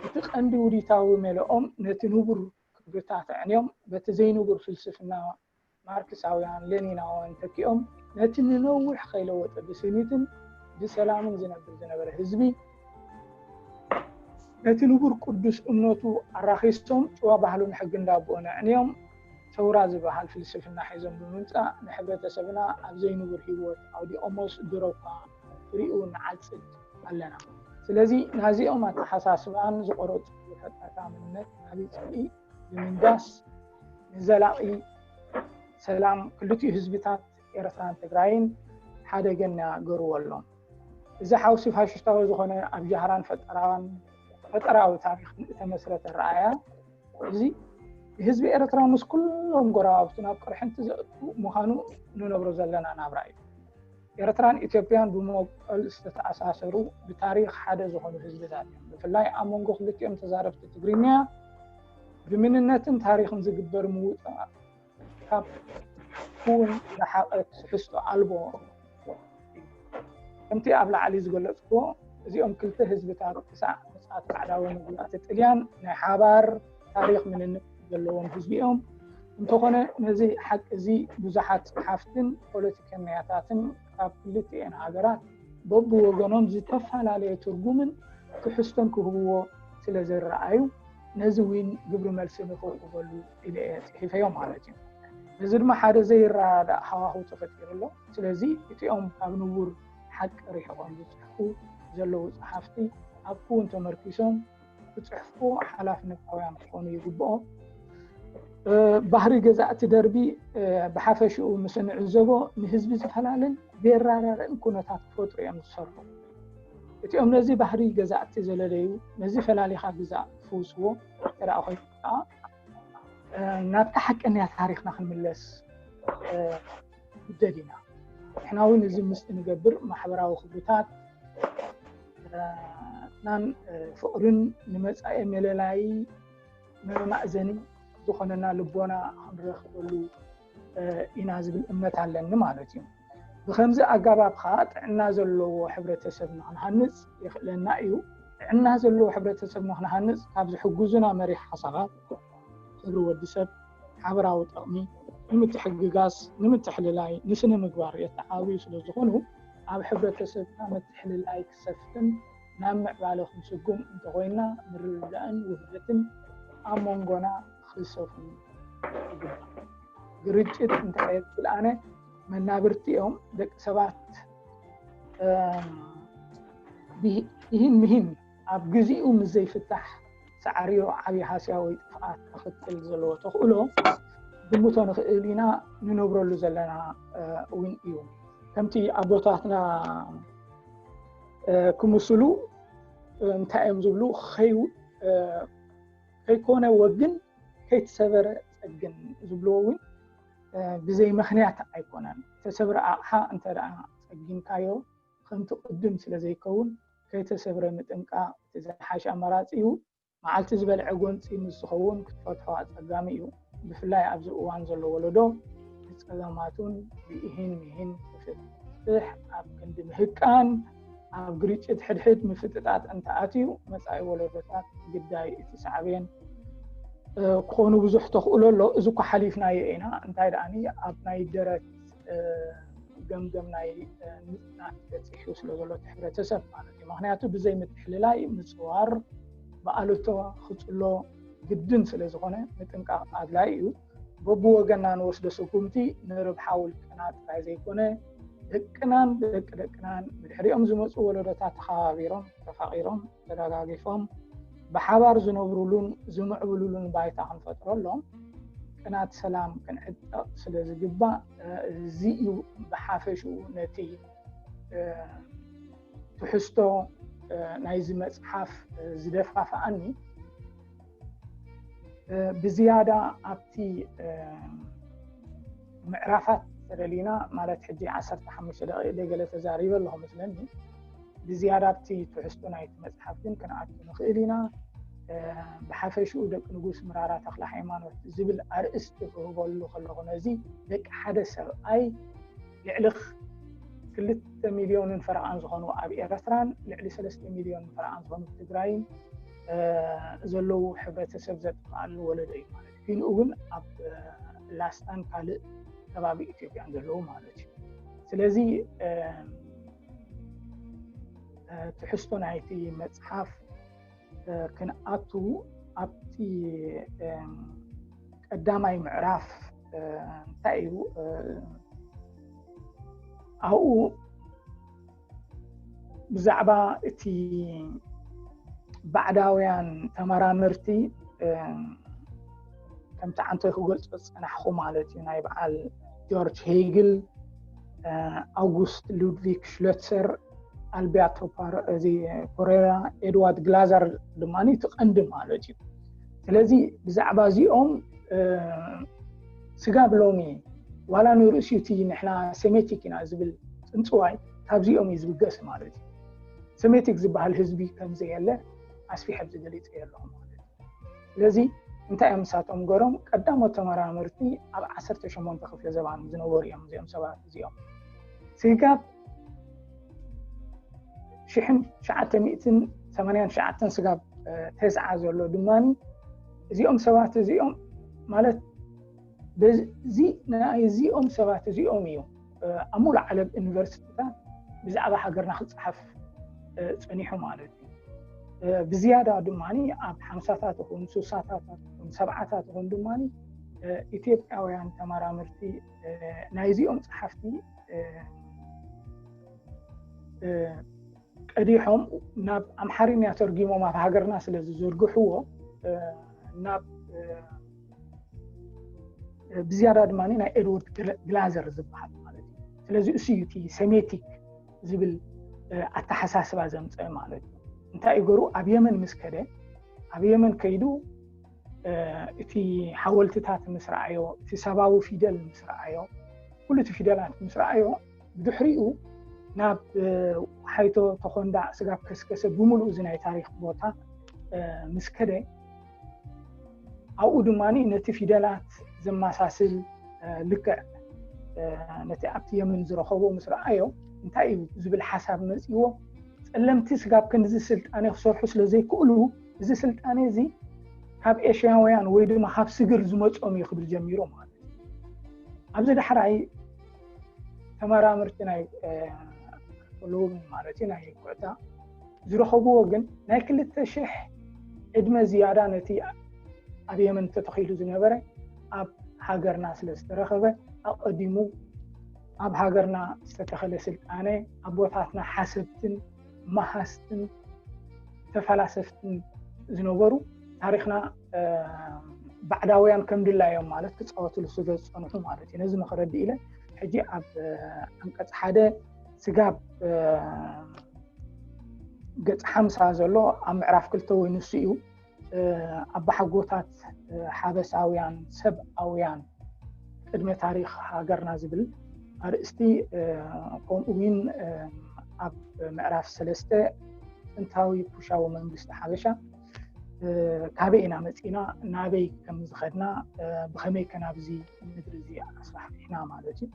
እቲ ቀንዲ ውዲታዊ ሜለኦም ነቲ ንቡር ክብርታት ኣዕንዮም በቲ ዘይንቡር ፍልስፍና ማርክሳውያን ሌኒናውያን ተኪኦም ነቲ ንነዊሕ ከይለወጠ ብስኒትን ብሰላምን ዝነብር ዝነበረ ህዝቢ ነቲ ንቡር ቅዱስ እምነቱ ኣራኺሶም ጭዋ ባህሉን ሕጊ እንዳቦኦን ኣዕንዮም ሰውራ ዝበሃል ፍልስፍና ሒዞም ብምምፃእ ንሕብረተሰብና ኣብ ዘይንቡር ህይወት ኣውዲቖሞስ ድሮ እኳ ፍሪኡ ንዓፅድ ኣለና። ስለዚ ናዚኦም ኣተሓሳስባን ዝቆረፁ ፈጠራታ መንነት ዓብዪ ፅልኢ ብምንጋስ ንዘላቒ ሰላም ክልቲኡ ህዝብታት ኤርትራን ትግራይን ሓደገኛ ገርዎ ኣሎ። እዚ ሓውሲ ፋሽስታዊ ዝኾነ ኣብ ጃህራን ፈጠራን ፈጠራዊ ታሪኽን እተመስረተ ረኣያ እዚ ንህዝቢ ኤርትራ ምስ ኩሎም ጎረባብቱ ናብ ቅርሕንቲ ዘእቱ ምዃኑ ንነብሮ ዘለና ናብራ እዩ። ኤርትራን ኢትዮጵያን ብመበቆል ዝተተኣሳሰሩ ብታሪኽ ሓደ ዝኾኑ ህዝብታት እዮም። ብፍላይ ኣብ መንጎ ክልቲኦም ተዛረብቲ ትግርኛ ብምንነትን ታሪኽን ዝግበር ምውጻእ ካብ ክውን ዝረሓቐ ትሕዝቶ ኣልቦ እዩ። ከምቲ ኣብ ላዕሊ ዝገለጽኩዎ እዚኦም ክልተ ህዝብታት ክሳዕ ምጽኣት ባዕዳዊ መግዛእቲ ጥልያን ናይ ሓባር ታሪኽ መንነት ዘለዎም ህዝቢ እዮም። እንተኾነ ነዚ ሓቂ እዚ ብዙሓት ጸሓፍትን ፖለቲከኛታትን ካብ ክልቲኤን ሃገራት በብወገኖም ዝተፈላለየ ትርጉምን ትሕዝቶን ክህብዎ ስለ ዝረኣዩ ነዚ እውን ግብሪ መልሲ ንኽውህበሉ ኢለ እየ ጽሒፈዮ ማለት እዩ። እዚ ድማ ሓደ ዘይረዳእ ሃዋህው ተፈጢሩ ኣሎ። ስለዚ እቲኦም ካብ ንቡር ሓቂ ርሒቖም ዝጽሕፉ ዘለዉ ጸሓፍቲ ኣብ ክውን ተመርኪሶም ክጽሕፉ ሓላፍነታውያን ክኾኑ ይግብኦም። ባህሪ ገዛእቲ ደርቢ ብሓፈሽኡ ምስ እንዕዘቦ ንህዝቢ ዝፈላለን ዘራራርዕን ኩነታት ክፈጥሩ እዮም ዝሰርሑ። እቲኦም ነዚ ባህሪ ገዛእቲ ዘለለዩ፣ ነዚ ፈላሊኻ ግዛእ ክፍውስዎ ተደኣ ኮይኑ ከዓ ናብታ ሓቀኛ ታሪኽና ክንምለስ ግደድ ኢና። ንሕና እውን እዚ ምስ እንገብር ማሕበራዊ ክብርታት ናን ፍቕርን ንመጻኢ መለላይ መማእዘኒ ዝኾነና ልቦና ክንረኽበሉ ኢና ዝብል እምነት ኣለኒ ማለት እዩ። ብኸምዚ ኣገባብ ከዓ ጥዕና ዘለዎ ሕብረተሰብ ንክንሃንፅ የኽእለና እዩ። ጥዕና ዘለዎ ሕብረተሰብ ንክንሃንፅ ካብ ዝሕግዙና መሪሕ ሓሳባት ክብሪ ወዲ ሰብ፣ ሓበራዊ ጥቕሚ፣ ንምትሕግጋዝ፣ ንምትሕልላይ፣ ንስነ ምግባር የተዓብዩ ስለ ዝኾኑ ኣብ ሕብረተሰብና ምትሕልላይ ክሰፍን ናብ ምዕባለ ክንስጉም እንተኾይንና ምርድዳእን ውህደትን ኣብ መንጎና ክሰፍን ይግባእ። ግርጭት እንተኸየብፅል ኣነ መናብርቲ እዮም ደቂ ሰባት ይህን ምሂን ኣብ ግዚኡ ምስ ዘይፍታሕ ሳዕርዮ ዓብዪ ሃስያ ወይ ጥፍኣት ከኽትል ዘለዎ ተኽእሎ ግምቶ ንኽእል ኢና። ንነብረሉ ዘለና እውን እዩ። ከምቲ ኣቦታትና ክምስሉ እንታይ እዮም ዝብሉ? ከይኮነ ወግን ከይተሰበረ ጸግን ዝብልዎ እውን ብዘይ ምኽንያት ኣይኮነን። ዝተሰብረ ኣቕሓ እንተ ደኣ ጸጊንካዮ ከምቲ ቅድም ስለ ዘይከውን ከይተሰብረ ምጥንቃቕ እቲ ዝሓሸ ኣማራጺ እዩ። መዓልቲ ዝበልዐ ጎንጺ ምስ ዝኸውን ክትፈትሖ ኣጸጋሚ እዩ። ብፍላይ ኣብዚ እዋን ዘሎ ወለዶ ብጸገማቱን ብኢሂን ሚሂን ክፍትሕ ኣብ ክንዲ ምህቃን ኣብ ግርጭት ሕድሕድ ምፍጥጣጥ እንተኣትዩ መጻኢ ወለዶታት ግዳይ እቲ ሳዕቤን ክኾኑ ብዙሕ ተኽእሎ ኣሎ። እዚ እኳ ሓሊፍናዮ ኢና። እንታይ ደኣኒ ኣብ ናይ ደረት ገምገም ናይ ምጽናት በጺሑ ስለ ዘሎ እቲ ሕብረተሰብ ማለት እዩ። ምኽንያቱ ብዘይ ምትሕልላይ ምጽዋር ብኣሉቶ ክጽሎ ግድን ስለ ዝኾነ ምጥንቃቕ ኣድላይ እዩ። በብወገንና ንወስዶ ስጉምቲ ንርብሓ ውልቅና ጥራይ ዘይኮነ ደቅናን ደቂ ደቅናን ብድሕሪኦም ዝመፁ ወለዶታት ተኸባቢሮም ተፋቒሮም ተደጋጊፎም ብሓባር ዝነብሩሉን ዝምዕብሉሉን ባይታ ክንፈጥረሎም ቅናት ሰላም ክንዕጠቕ ስለ ዝግባእ እዚ እዩ ብሓፈሽኡ ነቲ ትሕዝቶ ናይዚ መፅሓፍ ዝደፋፍኣኒ። ብዝያዳ ኣብቲ ምዕራፋት ተደሊና ማለት ሕጂ ዓሰርተ ሓሙሽተ ደቂቕ ገለ ተዛሪበ ኣለኹ መስለኒ። ብዝያዳ ኣብቲ ትሕዝቶ ናይቲ መፅሓፍ ግን ክንኣቱ ንኽእል ኢና። ብሓፈሽኡ ደቂ ንጉስ ምራራ ተኽለ ሃይማኖት ዝብል ኣርእስቲ ክህበሉ ከለኹ ነዚ ደቂ ሓደ ሰብኣይ ልዕሊ ክልተ ሚልዮንን ፈረቓን ዝኾኑ ኣብ ኤርትራን ልዕሊ ሰለስተ ሚልዮን ፈረቓን ዝኾኑ ትግራይን ዘለዉ ሕብረተሰብ ዘጥፍኣሉ ወለዶ እዩ ማለት እዩ። ኪንኡ እውን ኣብ ላስታን ካልእ ከባቢ ኢትዮጵያን ዘለዉ ማለት እዩ። ስለዚ ትሕዝቶ ናይቲ መፅሓፍ ክንኣቱ ኣብቲ ቀዳማይ ምዕራፍ እንታይ እዩ ኣብኡ ብዛዕባ እቲ ባዕዳውያን ተመራመርቲ ከምቲ ዓንቶይ ክገልጾ ዝጸናሕኹ ማለት እዩ ናይ በዓል ጆርጅ ሄግል ኣውጉስት ሉድቪግ ሽለትሰር ኣልቢያቶ እዚ ኮሬራ ኤድዋርድ ግላዘር ድማ እቲ ቀንዲ ማለት እዩ። ስለዚ ብዛዕባ እዚኦም ስጋብ ሎሚ ዋላ ንርእሲ እቲ ንሕና ሴሜቲክ ኢና ዝብል ፅንፅዋይ ካብዚኦም እዩ ዝብገስ ማለት እዩ። ሴሜቲክ ዝበሃል ህዝቢ ከምዘየለ ኣስፊሐ ኣብዚ ገሊፀ ኣለኹ ማለት እዩ። ስለዚ እንታይ እዮም ንሳቶም ገሮም ቀዳሞት ተመራመርቲ ኣብ ዓሰርተ ሸሞንተ ክፍለ ዘባን ዝነበሩ እዮም እዚኦም ሰባት እዚኦም። ስጋብ ሽሕን ትሽዓተ ሚእትን ሰማንያን ትሽዓተን ስጋብ ተስዓ ዘሎ ድማ እዚኦም ሰባት እዚኦም ማለት በዚ ናይ እዚኦም ሰባት እዚኦም እዩ ኣብ ሙሉእ ዓለም ዩኒቨርሲቲታት ብዛዕባ ሃገርና ክፀሓፍ ፀኒሑ ማለት እዩ። ብዝያዳ ድማ ኣብ ሓምሳታት ይኹን ስሳታት ይኹን ሰብዓታት ይኹን ድማ ኢትዮጵያውያን ተመራመርቲ ናይዚኦም ፀሓፍቲ ቀዲሖም ናብ ኣምሓርኛ ተርጊሞም ኣብ ሃገርና ስለ ዝዝርግሕዎ ናብ ብዝያዳ ድማ ናይ ኤድወርድ ግላዘር ዝበሃል ማለት እዩ። ስለዚ እሱ እዩ እቲ ሴሜቲክ ዝብል ኣተሓሳስባ ዘምፀ ማለት እዩ። እንታይ ይገሩ ኣብ የመን ምስ ከደ ኣብ የመን ከይዱ እቲ ሓወልትታት ምስ ረኣዮ፣ እቲ ሰባዊ ፊደል ምስ ረኣዮ፣ ኩሉ እቲ ፊደላት ምስ ረኣዮ፣ ብድሕሪኡ ናብ ሓይቶ ተኾንዳ ስጋብ ከስከሰ ብምሉእ እዚ ናይ ታሪክ ቦታ ምስ ከደ፣ ኣብኡ ድማ ነቲ ፊደላት ዘመሳስል ልክዕ ነቲ ኣብቲ የመን ዝረኸቦ ምስ ረኣዮ፣ እንታይ እዩ ዝብል ሓሳብ መፅዎ። ጸለምቲ ስጋብ ክንዚ ስልጣኔ ክሰርሑ ስለ ዘይክእሉ፣ እዚ ስልጣኔ እዚ ካብ ኤሽያውያን ወይ ድማ ካብ ስግር ዝመጾም እዩ ክብል ጀሚሩ ማለት እዩ። ኣብዚ ዳሕራይ ተመራመርቲ ናይ ኣርኪኦሎጂ ማለት እዩ ናይ ኩዕታ ዝረኸብዎ ግን ናይ ክልተ ሽሕ ዕድመ ዝያዳ ነቲ ኣብ የመን ተተኺሉ ዝነበረ ኣብ ሃገርና ስለ ዝተረኸበ ኣቐዲሙ ኣብ ሃገርና ዝተተኸለ ስልጣነ ኣቦታትና ሓሰብትን መሃስትን ተፈላሰፍትን ዝነበሩ ታሪክና ባዕዳውያን ከም ድላዮም ማለት ክፃወትሉ ስለ ዝፀንሑ ማለት እዩ። ነዚ ንክረድእ ኢለ ሕጂ ኣብ ዓንቀፅ ሓደ ስጋብ ገፅ ሓምሳ ዘሎ ኣብ ምዕራፍ ክልተ ወይ ንሱ እዩ ኣባሓጎታት ሓበሳውያን ሰብኣውያን ቅድመ ታሪክ ሃገርና ዝብል ኣርእስቲ፣ ከምኡ እውን ኣብ ምዕራፍ ሰለስተ ጥንታዊ ኩሻዊ መንግስቲ ሓበሻ ካበይ ኢና መፂና፣ ናበይ ከም ዝኸድና፣ ብኸመይ ከ ናብዚ ምድሪ እዚ ኣስፋሕፊሕና ማለት እዩ።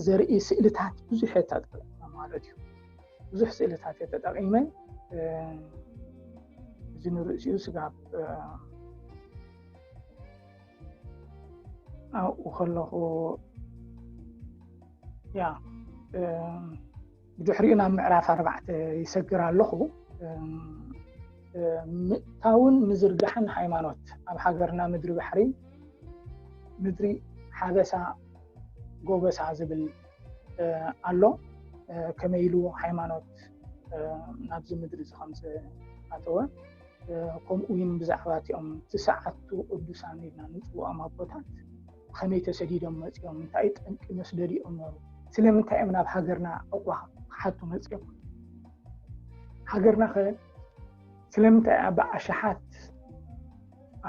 ዘርኢ ስእልታት ብዙሕ ተጠቂመ ማለት እዩ። ብዙሕ ስእልታት እየ ተጠቂመ። እዚ ንርእሲኡ ስጋብ ኣብኡ ከለኹ ያ ብድሕሪኡ ናብ ምዕራፍ ኣርባዕተ ይሰግር ኣለኹ። ምእታውን ምዝርጋሕን ሃይማኖት ኣብ ሃገርና ምድሪ ባሕሪ ምድሪ ሓበሳ ጎበሳ ዝብል ኣሎ። ከመይ ኢሉ ሃይማኖት ናብዚ ምድሪ እዚ ከም ዝኣተወ፣ ከምኡ እውን ብዛዕባ እቲኦም ትስዓቱ ቅዱሳን ኢልና ንፅውዖም ኣቦታት ከመይ ተሰዲዶም መፂኦም፣ እንታይ ጠንቂ መስደዲኦም ነሩ፣ ስለምንታይ እዮም ናብ ሃገርና ዕቑባ ክሓቱ መፂኦም፣ ሃገርና ከ ስለምንታይ እያ ብኣሽሓት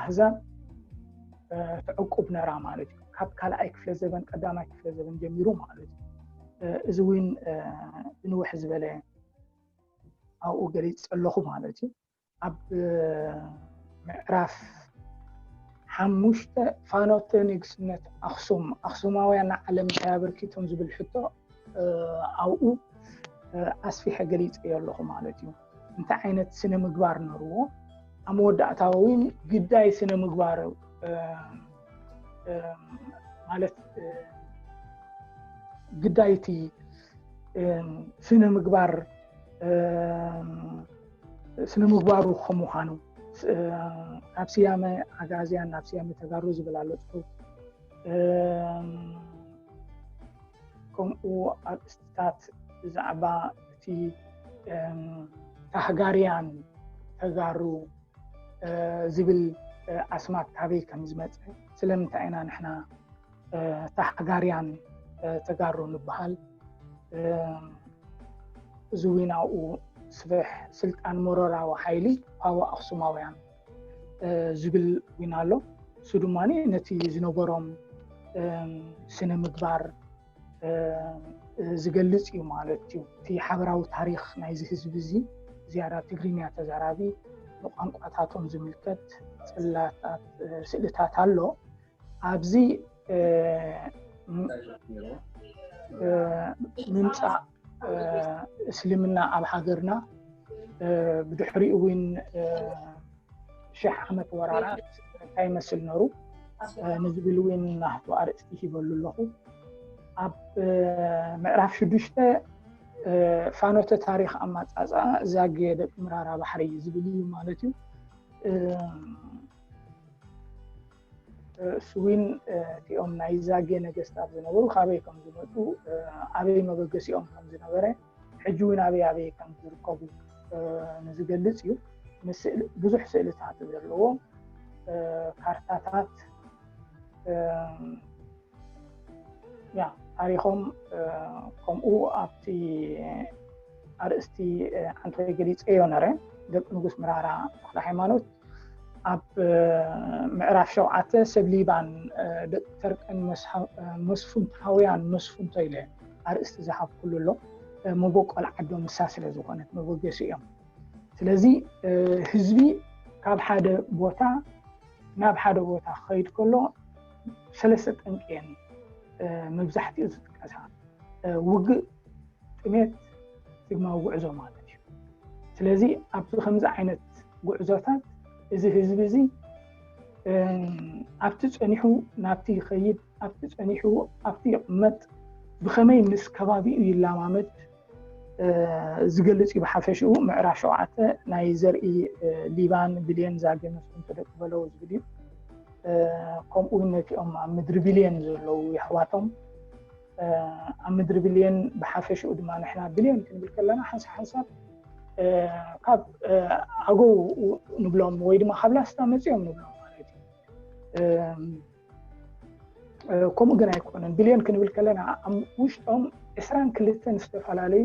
ኣህዛብ ትዕቁብ ነራ ማለት እዩ። ካብ ካልኣይ ክፍለ ዘበን ቀዳማይ ክፍለ ዘበን ጀሚሩ ማለት እዩ። እዚ እውን ብንውሕ ዝበለ ኣብኡ ገሊፅ ኣለኹ ማለት እዩ። ኣብ ምዕራፍ ሓሙሽተ ፋኖተ ንግስነት ኣክሱም ኣክሱማውያን ንዓለም እንታይ ኣበርኪቶም ዝብል ሕቶ ኣብኡ ኣስፊሐ ገሊፀዮ ኣለኹ ማለት እዩ። እንታይ ዓይነት ስነ ምግባር ነርዎ ኣብ መወዳእታ እውን ግዳይ ስነ ምግባር ማለት ግዳይቲ ስነ ምግባር ስነ ምግባሩ ከምዃኑ ካብ ስያመ ኣጋዝያን ናብ ስያመ ተጋሩ ዝብል ኣሎ ፅሑፍ። ከምኡ ኣርእስትታት ብዛዕባ እቲ ታህጋርያን ተጋሩ ዝብል ኣስማት ካበይ ከም ዝመፀ፣ ስለምንታይ ኢና ንሕና ታህጋርያን ተጋሩ ንበሃል፣ እዚ እውን ኣብኡ ስፍሕ ስልጣን መሮራዊ ሓይሊ ፓወ ኣክሱማውያን ዝብል እውን ኣሎ። እሱ ድማ ነቲ ዝነበሮም ስነ ምግባር ዝገልፅ እዩ ማለት እዩ። እቲ ሓበራዊ ታሪክ ናይዚ ህዝቢ እዚ ዝያዳ ትግርኛ ተዛራቢ ንቋንቋታቶም ዝምልከት ፅላታት ስእልታት ኣሎ። ኣብዚ ምምፃእ እስልምና ኣብ ሃገርና ብድሕሪኡ እውን ሽሕ ዓመት ወራራት እንታይ ይመስል ነሩ ንዝብል እውን ናህቱ ኣርእስቲ ሂበሉ ኣለኹ። ኣብ ምዕራፍ ሽዱሽተ ፋኖተ ታሪክ ኣማፃፃ ዛጌ ደቂ ምራራ ባሕሪ ዝብል እዩ ማለት እዩ። እሱ እውን እቲኦም ናይ ዛጌ ነገስታት ዝነበሩ ካበይ ከም ዝመፁ ኣበይ መበገሲኦም ከም ዝነበረ ሕጂ እውን ኣበይ ኣበይ ከም ዝርከቡ ንዝገልፅ እዩ። ብዙሕ ስእልታት ዘለዎ ካርታታት እ፣ ያ ታሪኾም፣ እ፣ ከምኡ ኣብቲ ኣርእስቲ፣ እ፣ ዓንተወይ ገሊፀዮ ነረ። ደቂ ንጉስ ምራራ ተክለ ሃይማኖት ኣብ፣ እ፣ ምዕራፍ ሸውዓተ ሰብ ሊባን፣ እ፣ ደቂ ተርቀን መስሃ-፣ እ፣ መስፉንታውያን መስፉንቶ ኢለ ኣርእስቲ ዝሃብኩሉ ኣሎ። እ፣ መበቆል ዓዶም ንሳ ስለ ዝኾነት መበገሲ እዮም። ስለዚ፣ እ፣ ህዝቢ ካብ ሓደ ቦታ ናብ ሓደ ቦታ ክኸይድ ከሎ ሰለስተ ጠንቂ እየን፣ እ፣ መብዛሕትኡ ዝጥቀሳ። እ፣ ውግእ፣ ጥሜት፣ ስግማዊ ጉዕዞ ማለት እዩ። ስለዚ ኣብዚ ከምዚ ዓይነት ጉዕዞታት እዚ ህዝቢ እዚ፣ እ፣ ኣብቲ ጸኒሑ ናብቲ ይኸይድ፣ ኣብቲ ጸኒሑ ኣብቲ ይቕመጥ፣ ብኸመይ ምስ ከባቢኡ ይላማመድ፣ እ፣ ዝገልጽ እዩ። ብሓፈሽኡ ምዕራፍ ሸውዓተ ናይ ዘርኢ፣ እ፣ ሊባን ብሌን ዛገ መስፍን ተደቂ በለው ዝብል እዩ። እ፣ ከምኡ እውን ነቲኦም ኣብ ምድሪ ብሌን ዘለዉ የሕዋቶም፣ እ፣ ኣብ ምድሪ ብሌን ብሓፈሽኡ ድማ ንሕና ብሌን ክንብል ከለና ሓንሳብ ሓንሳብ፣ እ፣ ካብ፣ እ፣ ኣገው ንብሎም ወይ ድማ ካብ ላስታ መጺኦም ንብሎም ማለት እዩ። እ፣ እ፣ ከምኡ ግን ኣይኮነን። ብሌን ክንብል ከለና ኣብ ውሽጦም ዕስራን ክልተን ዝተፈላለዩ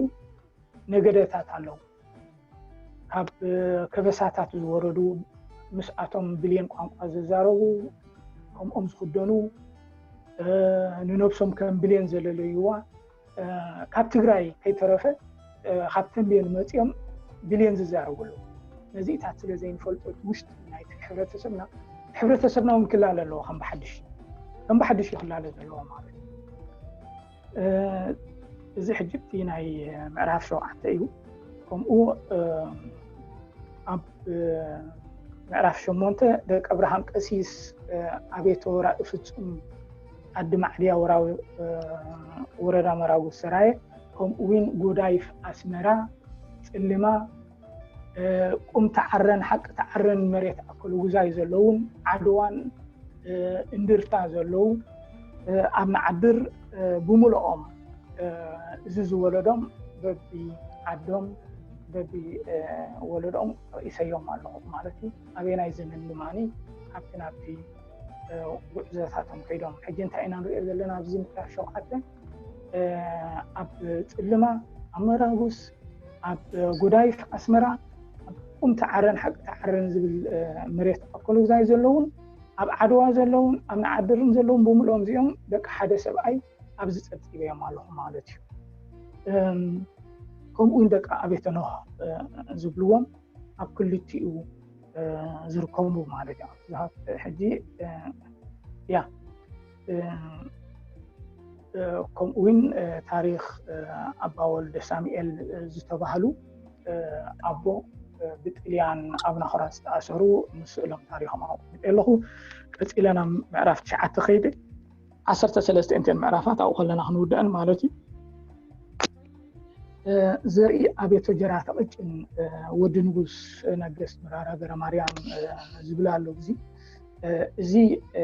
ነገደታት ኣለዉ። ካብ፣ እ፣ ከበሳታት ዝወረዱ፣ ምስኣቶም ብሌን ቋንቋ ዝዛረቡ፣ ከምኦም ዝኽደኑ፣ እ፣ ንነብሶም ከም ብሌን ዘለለይዋ፣ እ፣ ካብ ትግራይ ከይተረፈ፣ እ፣ ካብ ተምቤን መፂኦም ብሌን ዝዛረቡ ኣለዉ። ነዚታት ስለ ዘይንፈልጦ እቲ ውሽጢ ናይቲ ሕብረተሰብና፣ ሕብረተሰብና እውን ክላለ ኣለዎ፣ ከም ብሓድሽ፣ ከም ብሓድሽ ይክላለ ዘለዎ ማለት እዩ። እ፣ እዚ ሕጂ እቲ ናይ ምዕራፍ ሸውዓተ እዩ። ከምኡ፣ እ፣ ኣብ፣ እ፣ ምዕራፍ ሸሞንተ ደቂ ኣብርሃም ቀሲስ፣ እ፣ ኣቤት ወራኢ ፍጹም ዓዲ ማዕድያ ወራዊ፣ እ፣ ወረዳ መራዊ ሰራየ፣ ከምኡ እውን ጎዳይፍ ኣስመራ፣ ጽልማ፣ እ፣ ቁም ተዓረን ሓቂ ተዓረን መሬት ኣከለጉዛይ ዘለውን ዓድዋን፣ እ፣ እንድርታ ዘለዉ፣ እ፣ ኣብ መዓድር፣ እ፣ ብምልኦም፣ እ፣ እዚ ዝወለዶም በቢ ዓዶም በቢ፣ እ፣ ወለዶም ርእሰዮም ኣለኹ ማለት እዩ። ኣበየናይ ዘመን ድማኒ ካብቲ ናብቲ፣ እ፣ ጉዕዞታቶም ከይዶም። ሕጂ እንታይ ኢና ንሪኦ ዘለና ኣብዚ ምዕራፍ ሸውዓተ፣ እ፣ ኣብ ጽልማ፣ ኣብ መራጉስ፣ ኣብ ጎዳይፍ ኣስመራ፣ ኣብ ቁም ተዓረን ሓቂ ተዓረን ዝብል፣ እ፣ መሬት ኣከለጉዛይ ዘለውን ኣብ ዓድዋ ዘለውን ኣብ መዓድርን ዘለውን ብምልኦም እዚኦም ደቂ ሓደ ሰብኣይ ኣብዚ ጸብጺበዮም ኣለኹ ማለት እዩ። እም፣ ከምኡ እውን ደቂ ኣቤተ ኖህ፣ እ፣ ዝብልዎም ኣብ ክልቲኡ፣ እ፣ ዝርከቡ ማለት እዮም። ዝሃብ-፣ ሕጂ፣ እ፣ ያ፣ እ፣ እ፣ ከምኡ እውን፣ እ፣ ታሪኽ፣ እ፣ ኣባ ወልደ ሳሙኤል፣ እ፣ ዝተባህሉ፣ እ፣ ኣቦ፣ እ፣ ብጥልያን ኣብ ናኹራ ዝተኣሰሩ ምስ ስእሎም ታሪኾም ኣቕሚጠ ኣለኹ። ቀጺለ ናብ ምዕራፍ ትሽዓተ ከይደ። ዓሰርተ ሰለስተ እየን ምዕራፋት ኣብኡ ከለና ክንውድአን ማለት እዩ። እ፣ ዘርኢ ኣቤቶ ጀራተ ቅጭን፣ እ፣ ወዲ ንጉስ ነገስት መራራ ገረ ማርያም፣ እ፣ ዝብል ኣሎ። እዚ፣ እ፣ እዚ፣ እ፣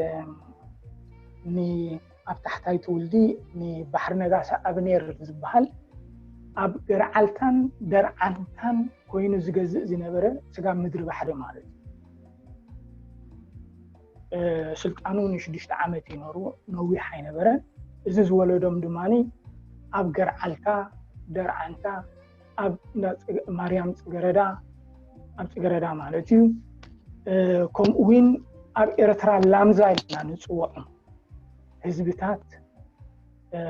ን-፣ ኣብ ታሕታይ ትውልዲ ንባሕሪ ነጋሲ ኣብኔር ዝበሃል ኣብ ገርዓልታን ደርዓንታን ኮይኑ ዝገዝእ ዝነበረ ስጋብ ምድሪ ባሕሪ ማለት እዩ። እ፣ ስልጣኑ ንሽዱሽተ ዓመት እዩ ነሩ፣ ነዊሕ ኣይነበረን። እዚ ዝወለዶም ድማ ኣብ ገርዓልታ፣ ደርዓንታ፣ ኣብ እንዳ ጽገ-፣ ማርያም ጽገረዳ፣ ኣብ ጽገረዳ ማለት እዩ። እ፣ ከምኡ እውን ኣብ ኤርትራ ላምዛ ኢልና ንጽውዖም ህዝብታት፣ እ፣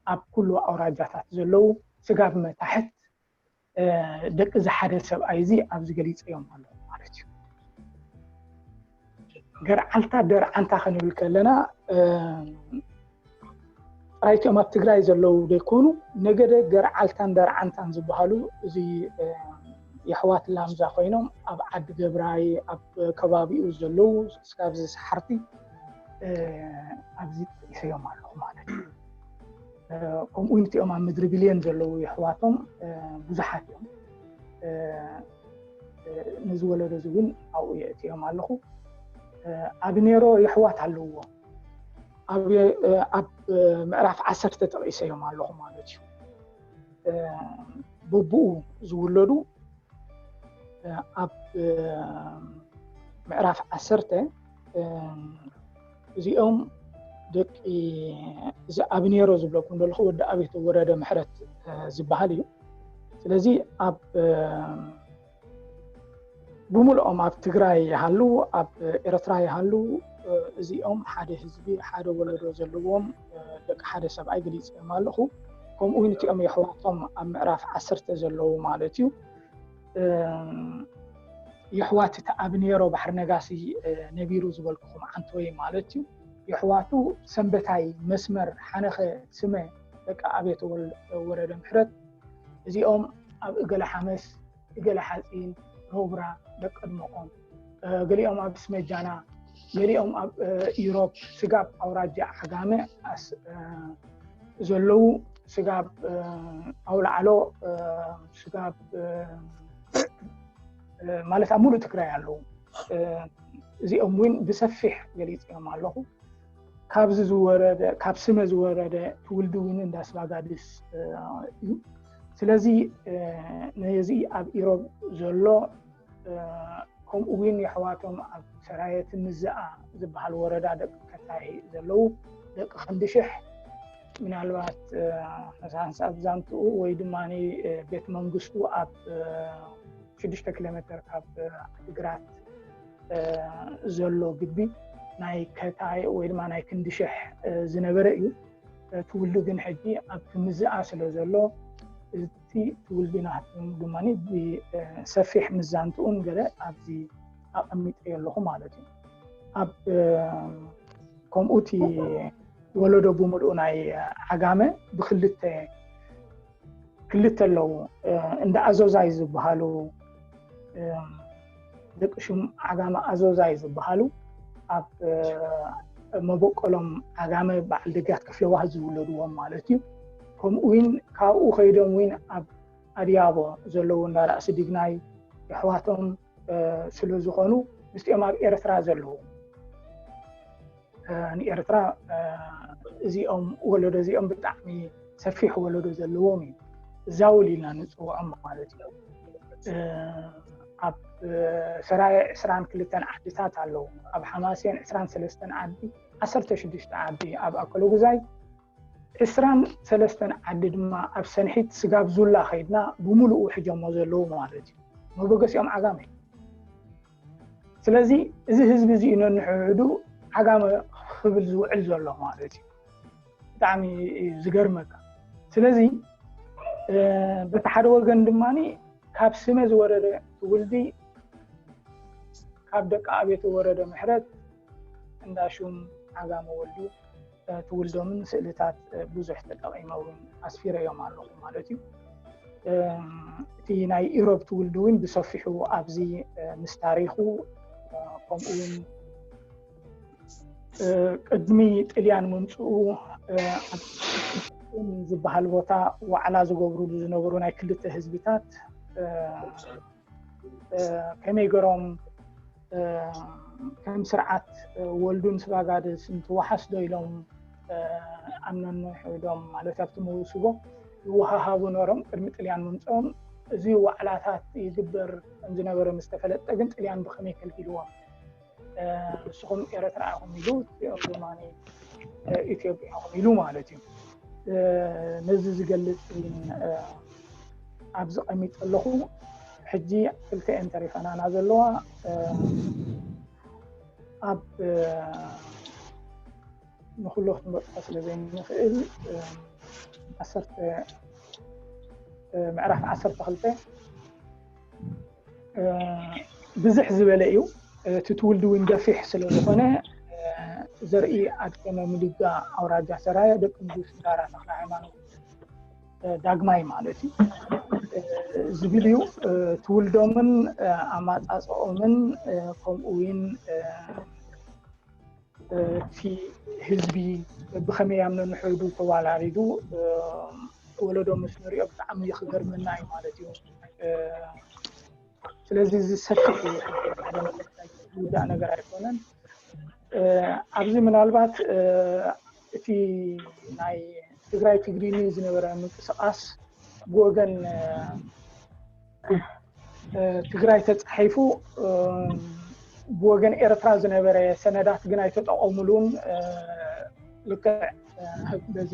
ኣብ ኩሉ ኣውራጃታት ዘለዉ ስጋብ መታሕት፣ እ፣ ደቂ እዚ ሓደ ሰብኣይ እዚ ኣብዚ ገሊጸዮም ኣለዉ ማለት እዩ። ገርዓልታ ደርዓንታ ክንብል ከለና፣ እ፣ ጥራይ እቲኦም ኣብ ትግራይ ዘለዉ ዘይኮኑ፣ ነገደ ገርዓልታን ደርዓንታን ዝበሃሉ እዚ፣ እ፣ የሕዋት ላምዛ ኮይኖም ኣብ ዓዲ ገብራይ ኣብ ከባቢኡ ዘለዉ እስካብዚ ሰሓርቲ፣ እ፣ ኣብዚ ጠቂሰዮም ኣለኹ ማለት እዩ። እ፣ ከምኡ እውን እቲኦም ኣብ ምድሪ ብሌን ዘለዉ የሕዋቶም፣ እ፣ ብዙሓት እዮም። እ፣ እ፣ ነዚ ወለዶ እዚ እውን ኣብኡ የእትዮም ኣለኹ። እ፣ ኣብ ኔሮ የሕዋት ኣለውዎ። ኣብ፣ እ፣ ኣብ፣ እ፣ ምዕራፍ ዓሰርተ ጠቂሰዮም ኣለኹ ማለት እዩ። እ፣ በብኡ ዝውለዱ፣ እ፣ ኣብ፣ እ፣ ምዕራፍ ዓሰርተ፣ እ፣ እዚኦም ደቂ፣ እዚ ኣብኔሮ ዝብለኩም ዘለኹ ወዲ ኣቤት ወረደ ምሕረት ዝበሃል እዩ። ስለዚ ኣብ ብምልኦም ኣብ ትግራይ ይሃሉ፣ ኣብ ኤርትራ ይሃሉ፣ እዚኦም ሓደ ህዝቢ፣ ሓደ ወለዶ ዘለዎም ደቂ ሓደ ሰብኣይ ገሊፀዮም ኣለኹ። ከምኡ እውን እቲኦም የሕዋቶም ኣብ ምዕራፍ ዓሰርተ ዘለዉ ማለት እዩ። የሕዋት እቲ ኣብኔሮ ባሕሪ ነጋሲ ነቢሩ ዝበልኩኹም ዓንተወይ ማለት እዩ። የሕዋቱ ሰንበታይ መስመር ሓነኸ ስመ ደቂ ኣቤት ወረደ ምሕረት እዚኦም ኣብ እገለ ሓመስ እገለ ሓፂን ሮብራ ደቂ ድመቆም ገሊኦም ኣብ ስመጃና ገሊኦም ኣብ ኢሮፕ ስጋብ ኣውራጃ ዓጋመ ዘለዉ ስጋብ ኣውላዕሎ ስጋብ ማለት ኣብ ሙሉእ ትግራይ ኣለዉ። እዚኦም እውን ብሰፊሕ ገሊፅዮም ኣለኹ። ካብዚ ዝወረደ ካብ ስመ ዝወረደ ትውልዲ እውን እንዳስባጋድስ እዩ። ስለዚ ነዚ ኣብ ኢሮብ ዘሎ ከምኡ እውን የሕዋቶም ኣብ ሰራየት ምዝኣ ዝበሃል ወረዳ ደቂ ከታይ ዘለዉ ደቂ ክንዲ ሽሕ ምናልባት ሕሳንስ ኣብ ዛንትኡ ወይ ድማ ቤት መንግስቱ ኣብ ሽዱሽተ ኪሎ ሜትር ካብ ዓዲግራት ዘሎ ግቢ ናይ ከታይ ወይ ድማ ናይ ክንዲ ሽሕ ዝነበረ እዩ። ትውልዱ ግን ሕጂ ኣብቲ ምዝኣ ስለ ዘሎ እቲ ትውልዲ ናህትም ድማ ብሰፊሕ ምዛንትኡን ገለ ኣብዚ ኣቐሚጠ ኣለኹ ማለት እዩ። ኣብ ከምኡ እቲ ወለዶ ብምልኡ ናይ ዓጋመ ብክልተ ክልተ ኣለዉ። እንዳ ኣዞዛይ ዝበሃሉ ደቂ ሹም ዓጋመ ኣዞዛይ ዝበሃሉ ኣብ መበቆሎም ዓጋመ በዓል ደጋት ክፍለዋህ ዝውለድዎም ማለት እዩ። ከምኡ እውን ካብኡ ከይዶም እውን ኣብ ኣድያቦ ዘለዉ እንዳ ራእሲ ድግናይ የሕዋቶም ስለ ዝኾኑ ምስኦም ኣብ ኤርትራ ዘለዉ ንኤርትራ እዚኦም ወለዶ እዚኦም ብጣዕሚ ሰፊሕ ወለዶ ዘለዎም እዩ። ዛውል ኢልና ንፅውዖም ማለት እዩ። ኣብ ሰራየ ዕስራን ክልተን ዓድታት ኣለዉ። ኣብ ሓማሴን ዕስራን ሰለስተን ዓዲ፣ ዓሰርተ ሽዱሽተ ዓዲ ኣብ ኣከለጉዛይ፣ ዕስራን ሰለስተን ዓዲ ድማ ኣብ ሰንሒት ስጋብ ዙላ ከይድና ብምሉኡ ሕጀሞ ዘለዉ ማለት እዩ። መበገሲኦም ዓጋመ እዩ። ስለዚ እዚ ህዝቢ እዚ እዩ ነንሕድሕዱ ዓጋመ ክብል ዝውዕል ዘሎ ማለት እዩ። ብጣዕሚ እዩ ዝገርመካ። ስለዚ በቲ ሓደ ወገን ድማ ካብ ስመ ዝወረደ ትውልዲ ካብ ደቂ ኣቤት ወረደ ምሕረት እንዳሹም ዓጋመ ወልዱ ትውልዶምን ስእልታት ብዙሕ ተጠቒመ እውን ኣስፊረዮም ኣለኹ ማለት እዩ። እቲ ናይ ኢሮብ ትውልዲ እውን ብሰፊሑ ኣብዚ ምስ ታሪኹ ከምኡ እውን ቅድሚ ጥልያን ምምፅኡ ዝበሃል ቦታ ዋዕላ ዝገብሩሉ ዝነበሩ ናይ ክልተ ህዝብታት ከመይ ገሮም ከም ስርዓት ወልዱን ስባጋድስ እንትወሓስ ዶ ኢሎም ኣብ ነንሕዶም ማለት ኣብቲ መውስቦ ይወሃሃቡ ነሮም ቅድሚ ጥልያን ምምፅኦም። እዚ ዋዕላታት ይግበር ከም ዝነበረ ምስ ተፈለጠ ግን ጥልያን ብኸመይ ከልኪልዎም? ንስኹም ኤረትራ ኢኹም ኢሉ፣ እቲኦም ድማ ኢትዮጵያ ኢኹም ኢሉ ማለት እዩ። ነዚ ዝገልጽ ኣብዚ ቀሚጠ ኣለኹ። ሕጂ ክልተ እየን ተሪፈናና ዘለዋ። ኣብ ንኹሉ ክትመርጾ ስለ ዘይንኽእል ዓሰርተ ምዕራፍ ዓሰርተ ክልተ ብዝሕ ዝበለ እዩ። እቲ ትውልዲ እውን ገፊሕ ስለ ዝኾነ ዘርኢ ኣድቀመ ምድጋ ኣውራጃ ሰራየ ደቂ ንጉስ ዳራ ተኽለ ሃይማኖት ዳግማይ ማለት እዩ ዝብል እዩ። ትውልዶምን ኣማፃፅኦምን ከምኡ እውን እቲ ህዝቢ ብኸመይ ኣብ ነንሕዱ ተዋላሪዱ ወለዶ ምስ ንሪኦ ብጣዕሚ ክገርመና እዩ ማለት እዩ። ስለዚ እዚ ሰፊሕ እዩ፣ ዝውዳእ ነገር ኣይኮነን። ኣብዚ ምናልባት እቲ ናይ ትግራይ ትግሪኒ ዝነበረ ምንቅስቃስ ብወገን ትግራይ ተፃሒፉ ብወገን ኤርትራ ዝነበረ ሰነዳት ግን ኣይተጠቐሙሉን። ልክዕ በዚ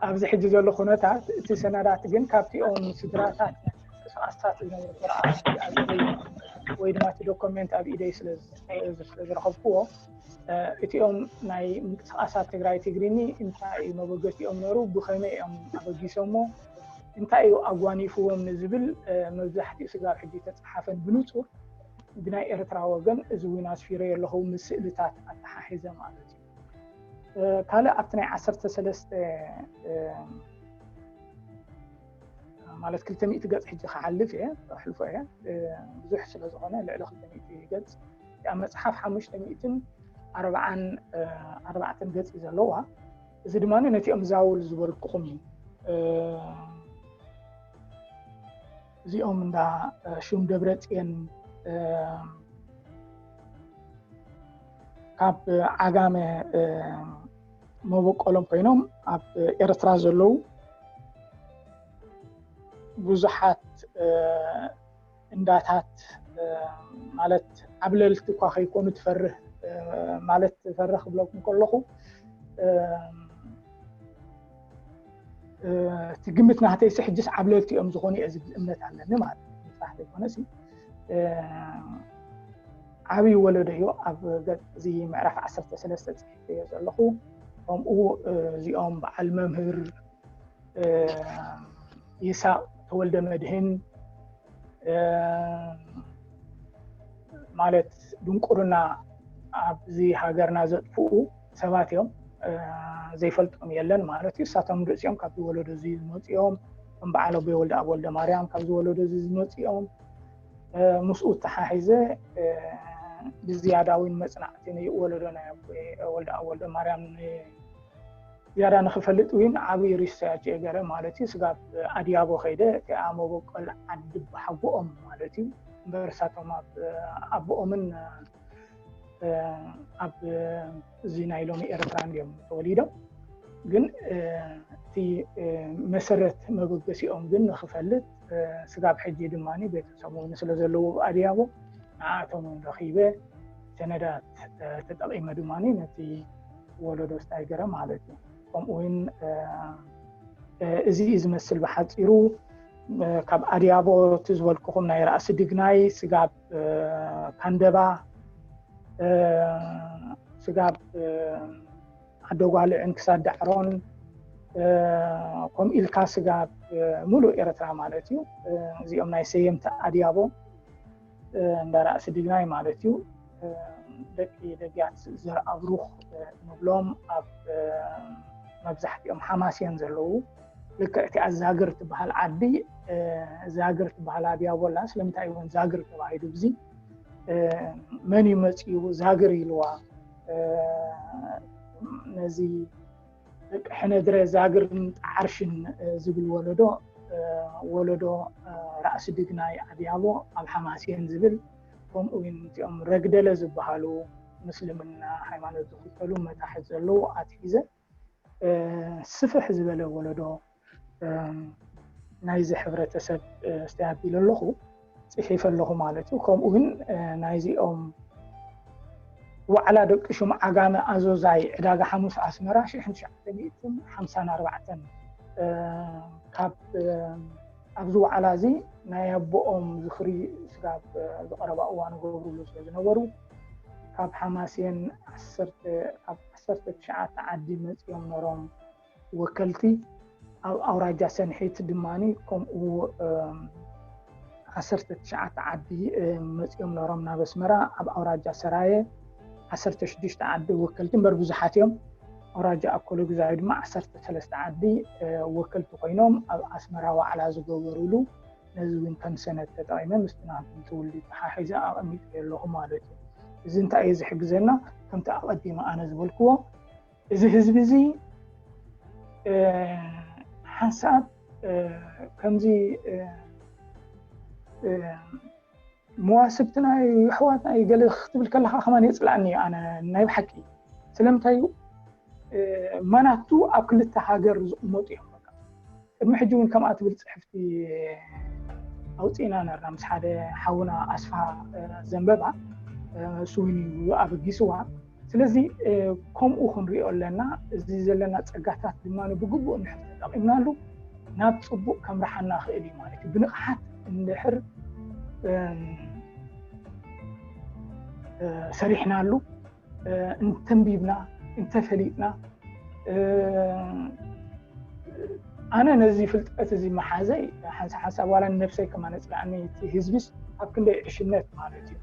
ኣብዚ ሕጂ ዘሎ ኩነታት እቲ ሰነዳት ግን ካብቲኦም ስድራታት ምንቅስቃሳት ዝነበሩ ስርዓት ወይ ድማ እቲ ዶኮሜንት ኣብ ኢደይ ስለዝረኸብኩዎ እቲኦም ናይ ምንቅስቃሳት ትግራይ ትግርኒ እንታይ እዩ መበገሲኦም ነሩ፣ ብኸመይ እዮም ኣበጊሶሞ፣ እንታይ እዩ ኣጓኒፍዎም ንዝብል መብዛሕትኡ ስጋብ ሕጂ ተፀሓፈን ብንፁር ብናይ ኤርትራ ወገን እዚ እውን ኣስፊረ ኣለኹ ምስእልታት ኣተሓሒዘ ማለት እዩ። ካልእ ኣብቲ ናይ ዓሰርተ ሰለስተ ማለት ክልተ ሚእቲ ገፅ ሕጂ ክሓልፍ እየ ኣሕልፎ እየ ብዙሕ ስለ ዝኾነ ልዕሊ ክልተ ሚእቲ ገፅ ኣብ መፅሓፍ ሓሙሽተ ሚእትን ኣርባዓን ኣርባዕተን ገፅ ዘለዋ እዚ ድማ ነቲኦም ዛውል ዝበልኩኹም እዩ። እዚኦም እንዳ ሹም ደብረፅየን ካብ ዓጋመ መበቆሎም ኮይኖም ኣብ ኤርትራ ዘለዉ ብዙሓት እንዳታት ማለት ዓብለልቲ እኳ ከይኮኑ ትፈርህ ማለት ትፈርህ ክብለኩም ከለኹ እቲ ግምት ናተይሲ ሕጅስ ዓብለልቲ እዮም ዝኾኑ እየ ዝብል እምነት ኣለኒ ማለት እዩ። ጥራሕ ዘይኮነሲ ዓብዪ ወለዶ እዩ። ኣብ ገፅ እዚ ምዕራፍ ዓሰርተ ሰለስተ ፅሒፈዮ ዘለኹ ከምኡ እዚኦም በዓል መምህር ይስሐቅ ተወልደ መድህን ማለት ድንቁርና ኣብዚ ሃገርና ዘጥፍኡ ሰባት እዮም። ዘይፈልጦም የለን ማለት እዩ። እሳቶም ርእሲኦም ካብዚ ወለዶ እዚ ዝመፁ እዮም። ከም በዓል ኣቦይ ወልደ ኣብ ወልደ ማርያም ካብዚ ወለዶ እዚ ዝመፁ እዮም። ምስኡ ተሓሒዘ ብዝያዳ እውን መፅናዕቲ ንወለዶ ናይ ኣቦይ ወልደ ኣብ ወልደ ማርያም ዝያዳ ንክፈልጥ እውን ዓብዪ ሪሰርች እየ ገረ ማለት እዩ። ስጋብ ኣድያቦ ከይደ እቲኣ መበቆል ዓዲ ብሓጎኦም ማለት እዩ። እምበር እሳቶም ኣብ ኣቦኦምን ኣብ እዚ ናይ ሎሚ ኤርትራ እንዲዮም ተወሊዶም። ግን እቲ መሰረት መበገሲኦም ግን ንክፈልጥ ስጋብ ሕጂ ድማ ቤተሰቦም ስለ ዘለዉ ኣድያቦ ንዓቶም ረኺበ ሰነዳት ተጠቒመ ድማ ነቲ ወለዶ ስታይ ገረ ማለት እዩ። ከምኡ እውን እዚ እዩ ዝመስል ብሓፂሩ ካብ ኣድያቦ እቲ ዝበልኩኹም ናይ ራእሲ ድግናይ ስጋብ ካንደባ ስጋብ ዓደጓልዕን ክሳድ ዳዕሮን ከምኡ ኢልካ ስጋብ ሙሉእ ኤርትራ ማለት እዩ። እዚኦም ናይ ሰየምቲ ኣድያቦ እንዳ ራእሲ ድግናይ ማለት እዩ። ደቂ ደግያት ዘርኣብሩኽ ንብሎም ኣብ መብዛሕትኦም ሓማስየን ዘለዉ ልክዕ እቲኣ ዛግር ትበሃል ዓዲ ዛግር ትበሃል ኣድያቦ ኣላ። ስለምንታይ እውን ዛግር ተባሂሉ ብዚ መን እዩ መፂኡ ዛግር ኢልዋ ነዚ ደቂ ሕነድረ ዛግርን ጣዓርሽን ዝብል ወለዶ ወለዶ ራእሲ ድግናይ ኣድያቦ ኣብ ሓማስየን ዝብል ከምኡ እውን እቲኦም ረግደለ ዝበሃሉ ምስልምና ሃይማኖት ዝኽተሉ መታሕት ዘለዉ ኣትሒዘ ስፍሕ ዝበለ ወለዶ ናይዚ ሕብረተሰብ ስተያቢለ ኣለኹ ፅሒፈ ኣለኹ ማለት እዩ። ከምኡ እውን ናይዚኦም ዋዕላ ደቂ ሹም ዓጋመ ኣዞዛይ ዕዳጋ ሓሙስ ኣስመራ ሽሕን ትሽዓተ ሚእትን ሓምሳን ኣርባዕተን ካብ ኣብዚ ዋዕላ እዚ ናይ ኣቦኦም ዝኽሪ ስጋብ ዝቐረባ እዋን ገብርሉ ስለ ዝነበሩ ካብ ሓማሴን ዓሰርተ ካብ ዓሰርተ ትሽዓተ ዓዲ መፂኦም ነሮም ወከልቲ ኣብ ኣውራጃ ሰንሒት ድማ ከምኡ ዓሰርተ ትሽዓተ ዓዲ መፂኦም ነሮም ናብ ኣስመራ ኣብ ኣውራጃ ሰራየ ዓሰርተ ሽዱሽተ ዓዲ ወከልቲ እምበር ብዙሓት እዮም። ኣውራጃ ኣኮሎ ግዛዩ ድማ ዓሰርተ ሰለስተ ዓዲ ወከልቲ ኮይኖም ኣብ ኣስመራ ዋዕላ ዝገበሩሉ ነዚ እውን ከም ሰነድ ተጠቒመ ምስቲ ናቶም ትውልዲ ተሓሒዘ ኣቐሚጠ ኣለኹ ማለት እዩ። እዚ እንታይ እዩ ዝሕግዘና? ከምቲ ኣቐዲመ ኣነ ዝበልክዎ እዚ ህዝቢ እዚ ሓንሳብ ከምዚ መዋስብትና ኣሕዋትና ገለ ክትብል ከለካ ከማን የፅላእኒ እዩ ኣነ ናይ ብሓቂ ስለምንታይ እዩ ማናቱ ኣብ ክልተ ሃገር ዝቕመጡ እዮም በቃ ቅድሚ ሕጂ እውን ከምኣ ትብል ፅሕፍቲ ኣውፅእና ነርና ምስ ሓደ ሓውና ኣስፋ ዘንበባ እሱ እውን እዩ ኣበጊስዋ። ስለዚ ከምኡ ክንሪኦ ኣለና። እዚ ዘለና ፀጋታት ድማ ብግቡእ እንድሕር ተጠቒምናሉ ናብ ፅቡቕ ከምርሓና ክእል እዩ ማለት እዩ። ብንቕሓት እንድሕር ሰሪሕናሉ፣ እንተንቢብና፣ እንተፈሊጥና፣ ኣነ ነዚ ፍልጠት እዚ መሓዘይ ሓንሳ ሓንሳብ ዋላ ንነብሰይ ከማን የፅልኣኒ፣ እቲ ህዝቢስ ኣብ ክንደይ ዕሽነት ማለት እዩ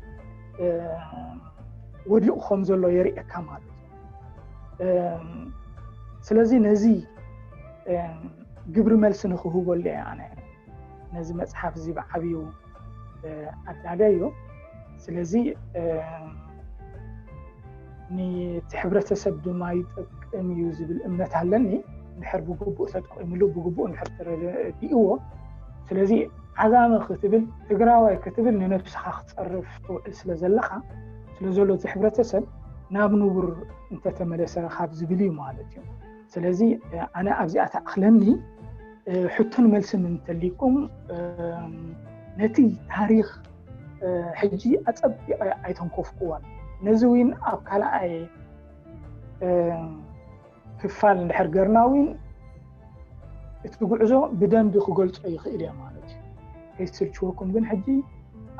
ወዲቑ ከም ዘሎ የርእየካ ማለት እዩ። ስለዚ ነዚ ግብሪ መልሲ ንክህበሉ እየ ኣነ ነዚ መፅሓፍ እዚ ብዓብዩ ኣዳለዮ። ስለዚ ነቲ ሕብረተሰብ ድማ ይጠቅም እዩ ዝብል እምነት ኣለኒ። እንድሕር ብግቡእ ተጠቂምሉ፣ ብግቡእ እንድሕር ተረዲእዎ። ስለዚ ዓጋመ ክትብል፣ ትግራዋይ ክትብል ንነብስኻ ክትፀርፍ ትውዕል ስለ ዘለኻ፣ ስለ ዘሎ እቲ ሕብረተሰብ ናብ ንቡር እንተተመለሰ ካብ ዝብል እዩ ማለት እዩ። ስለዚ ኣነ ኣብዚኣ ተኣኽለኒ። ሕቶን መልስን እንተሊኩም፣ ነቲ ታሪኽ ሕጂ ኣፀቢቐ ኣይተንኮፍኩዎን። ነዚ እውን ኣብ ካልኣይ ክፋል እንድሕር ገርና እውን እቲ ጉዕዞ ብደንቢ ክገልፆ ይኽእል እየ ማለት እዩ። ከይስልችወኩም ግን ሕጂ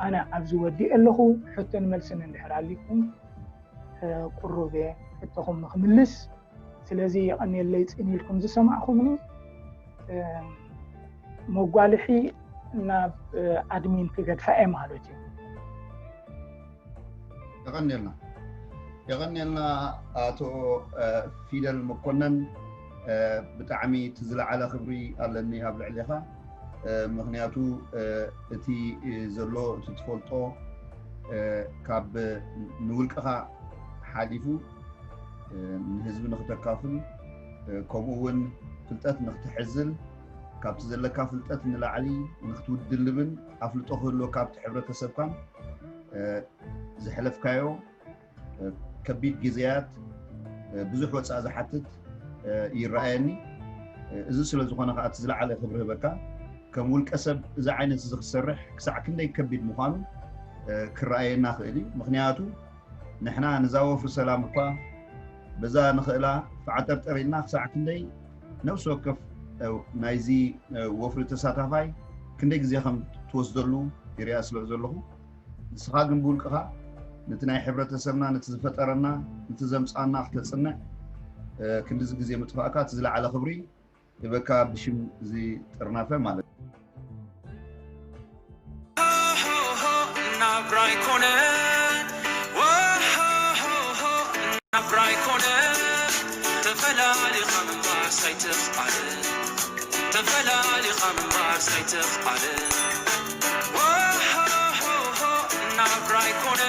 ኣነ ኣብዚ ወዲእ ኣለኹ። ሕቶን መልስን እንድሕር ኣሊኩም ቅሩብ እየ ሕቶኹም ንክምልስ። ስለዚ የቐንየለይ ፅን ኢልኩም ዝሰማዕኹምኒ። መጓልሒ ናብ ኣድሚን ክገድፋ እየ ማለት እዩ። የቐንየልና፣ የቐንየልና ኣቶ ፊደል መኮነን። ብጣዕሚ እቲ ዝለዓለ ክብሪ ኣለኒ ኣብ ልዕሌኻ። ምክንያቱ እቲ ዘሎ እቲ ትፈልጦ ካብ ንውልቅኻ ሓሊፉ ንህዝቢ ንክተካፍል፣ ከምኡ እውን ፍልጠት ንክትሕዝል፣ ካብቲ ዘለካ ፍልጠት ንላዕሊ ንክትውድልብን ኣፍልጦ ክህልወካ ኣብቲ ሕብረተሰብካን ዘሕለፍካዮ ከቢድ ግዜያት፣ ብዙሕ ወፃኢ ዝሓትት ይረኣየኒ። እዚ ስለ ዝኾነ ከዓ እቲ ዝለዓለ ክብሪ ህበካ። ከም ውልቀ ሰብ እዚ ዓይነት እዚ ክሰርሕ ክሳዕ ክንደይ ከቢድ ምዃኑ ክረኣየና ክእል እዩ። ምክንያቱ ንሕና ንዛ ወፍሪ ሰላም እኳ በዛ ንኽእላ ፈዓጠርጠር ኢልና ክሳዕ ክንደይ ነብሲ ወከፍ ናይዚ ወፍሪ ተሳታፋይ ክንደይ ግዜ ከም ትወስደሉ ይሪኣ ስለ ዘለኹ፣ ንስኻ ግን ብውልቅኻ ነቲ ናይ ሕብረተሰብና፣ ነቲ ዝፈጠረና፣ ነቲ ዘምፃና ክተፅንዕ ክንድዚ ግዜ ምጥፋእካ እቲ ዝለዓለ ክብሪ ይበካ ብሽም እዚ ጥርናፈ ማለት እዩ። ናብራ ይኮነ ወሃሃሃ ናብራ ይኮነ ተፈላሊኻ ምንባር ሳይትኽኣል ተፈላሊኻ ምንባር ሳይትኽኣል ወሃሃሃ ናብራ ይኮነ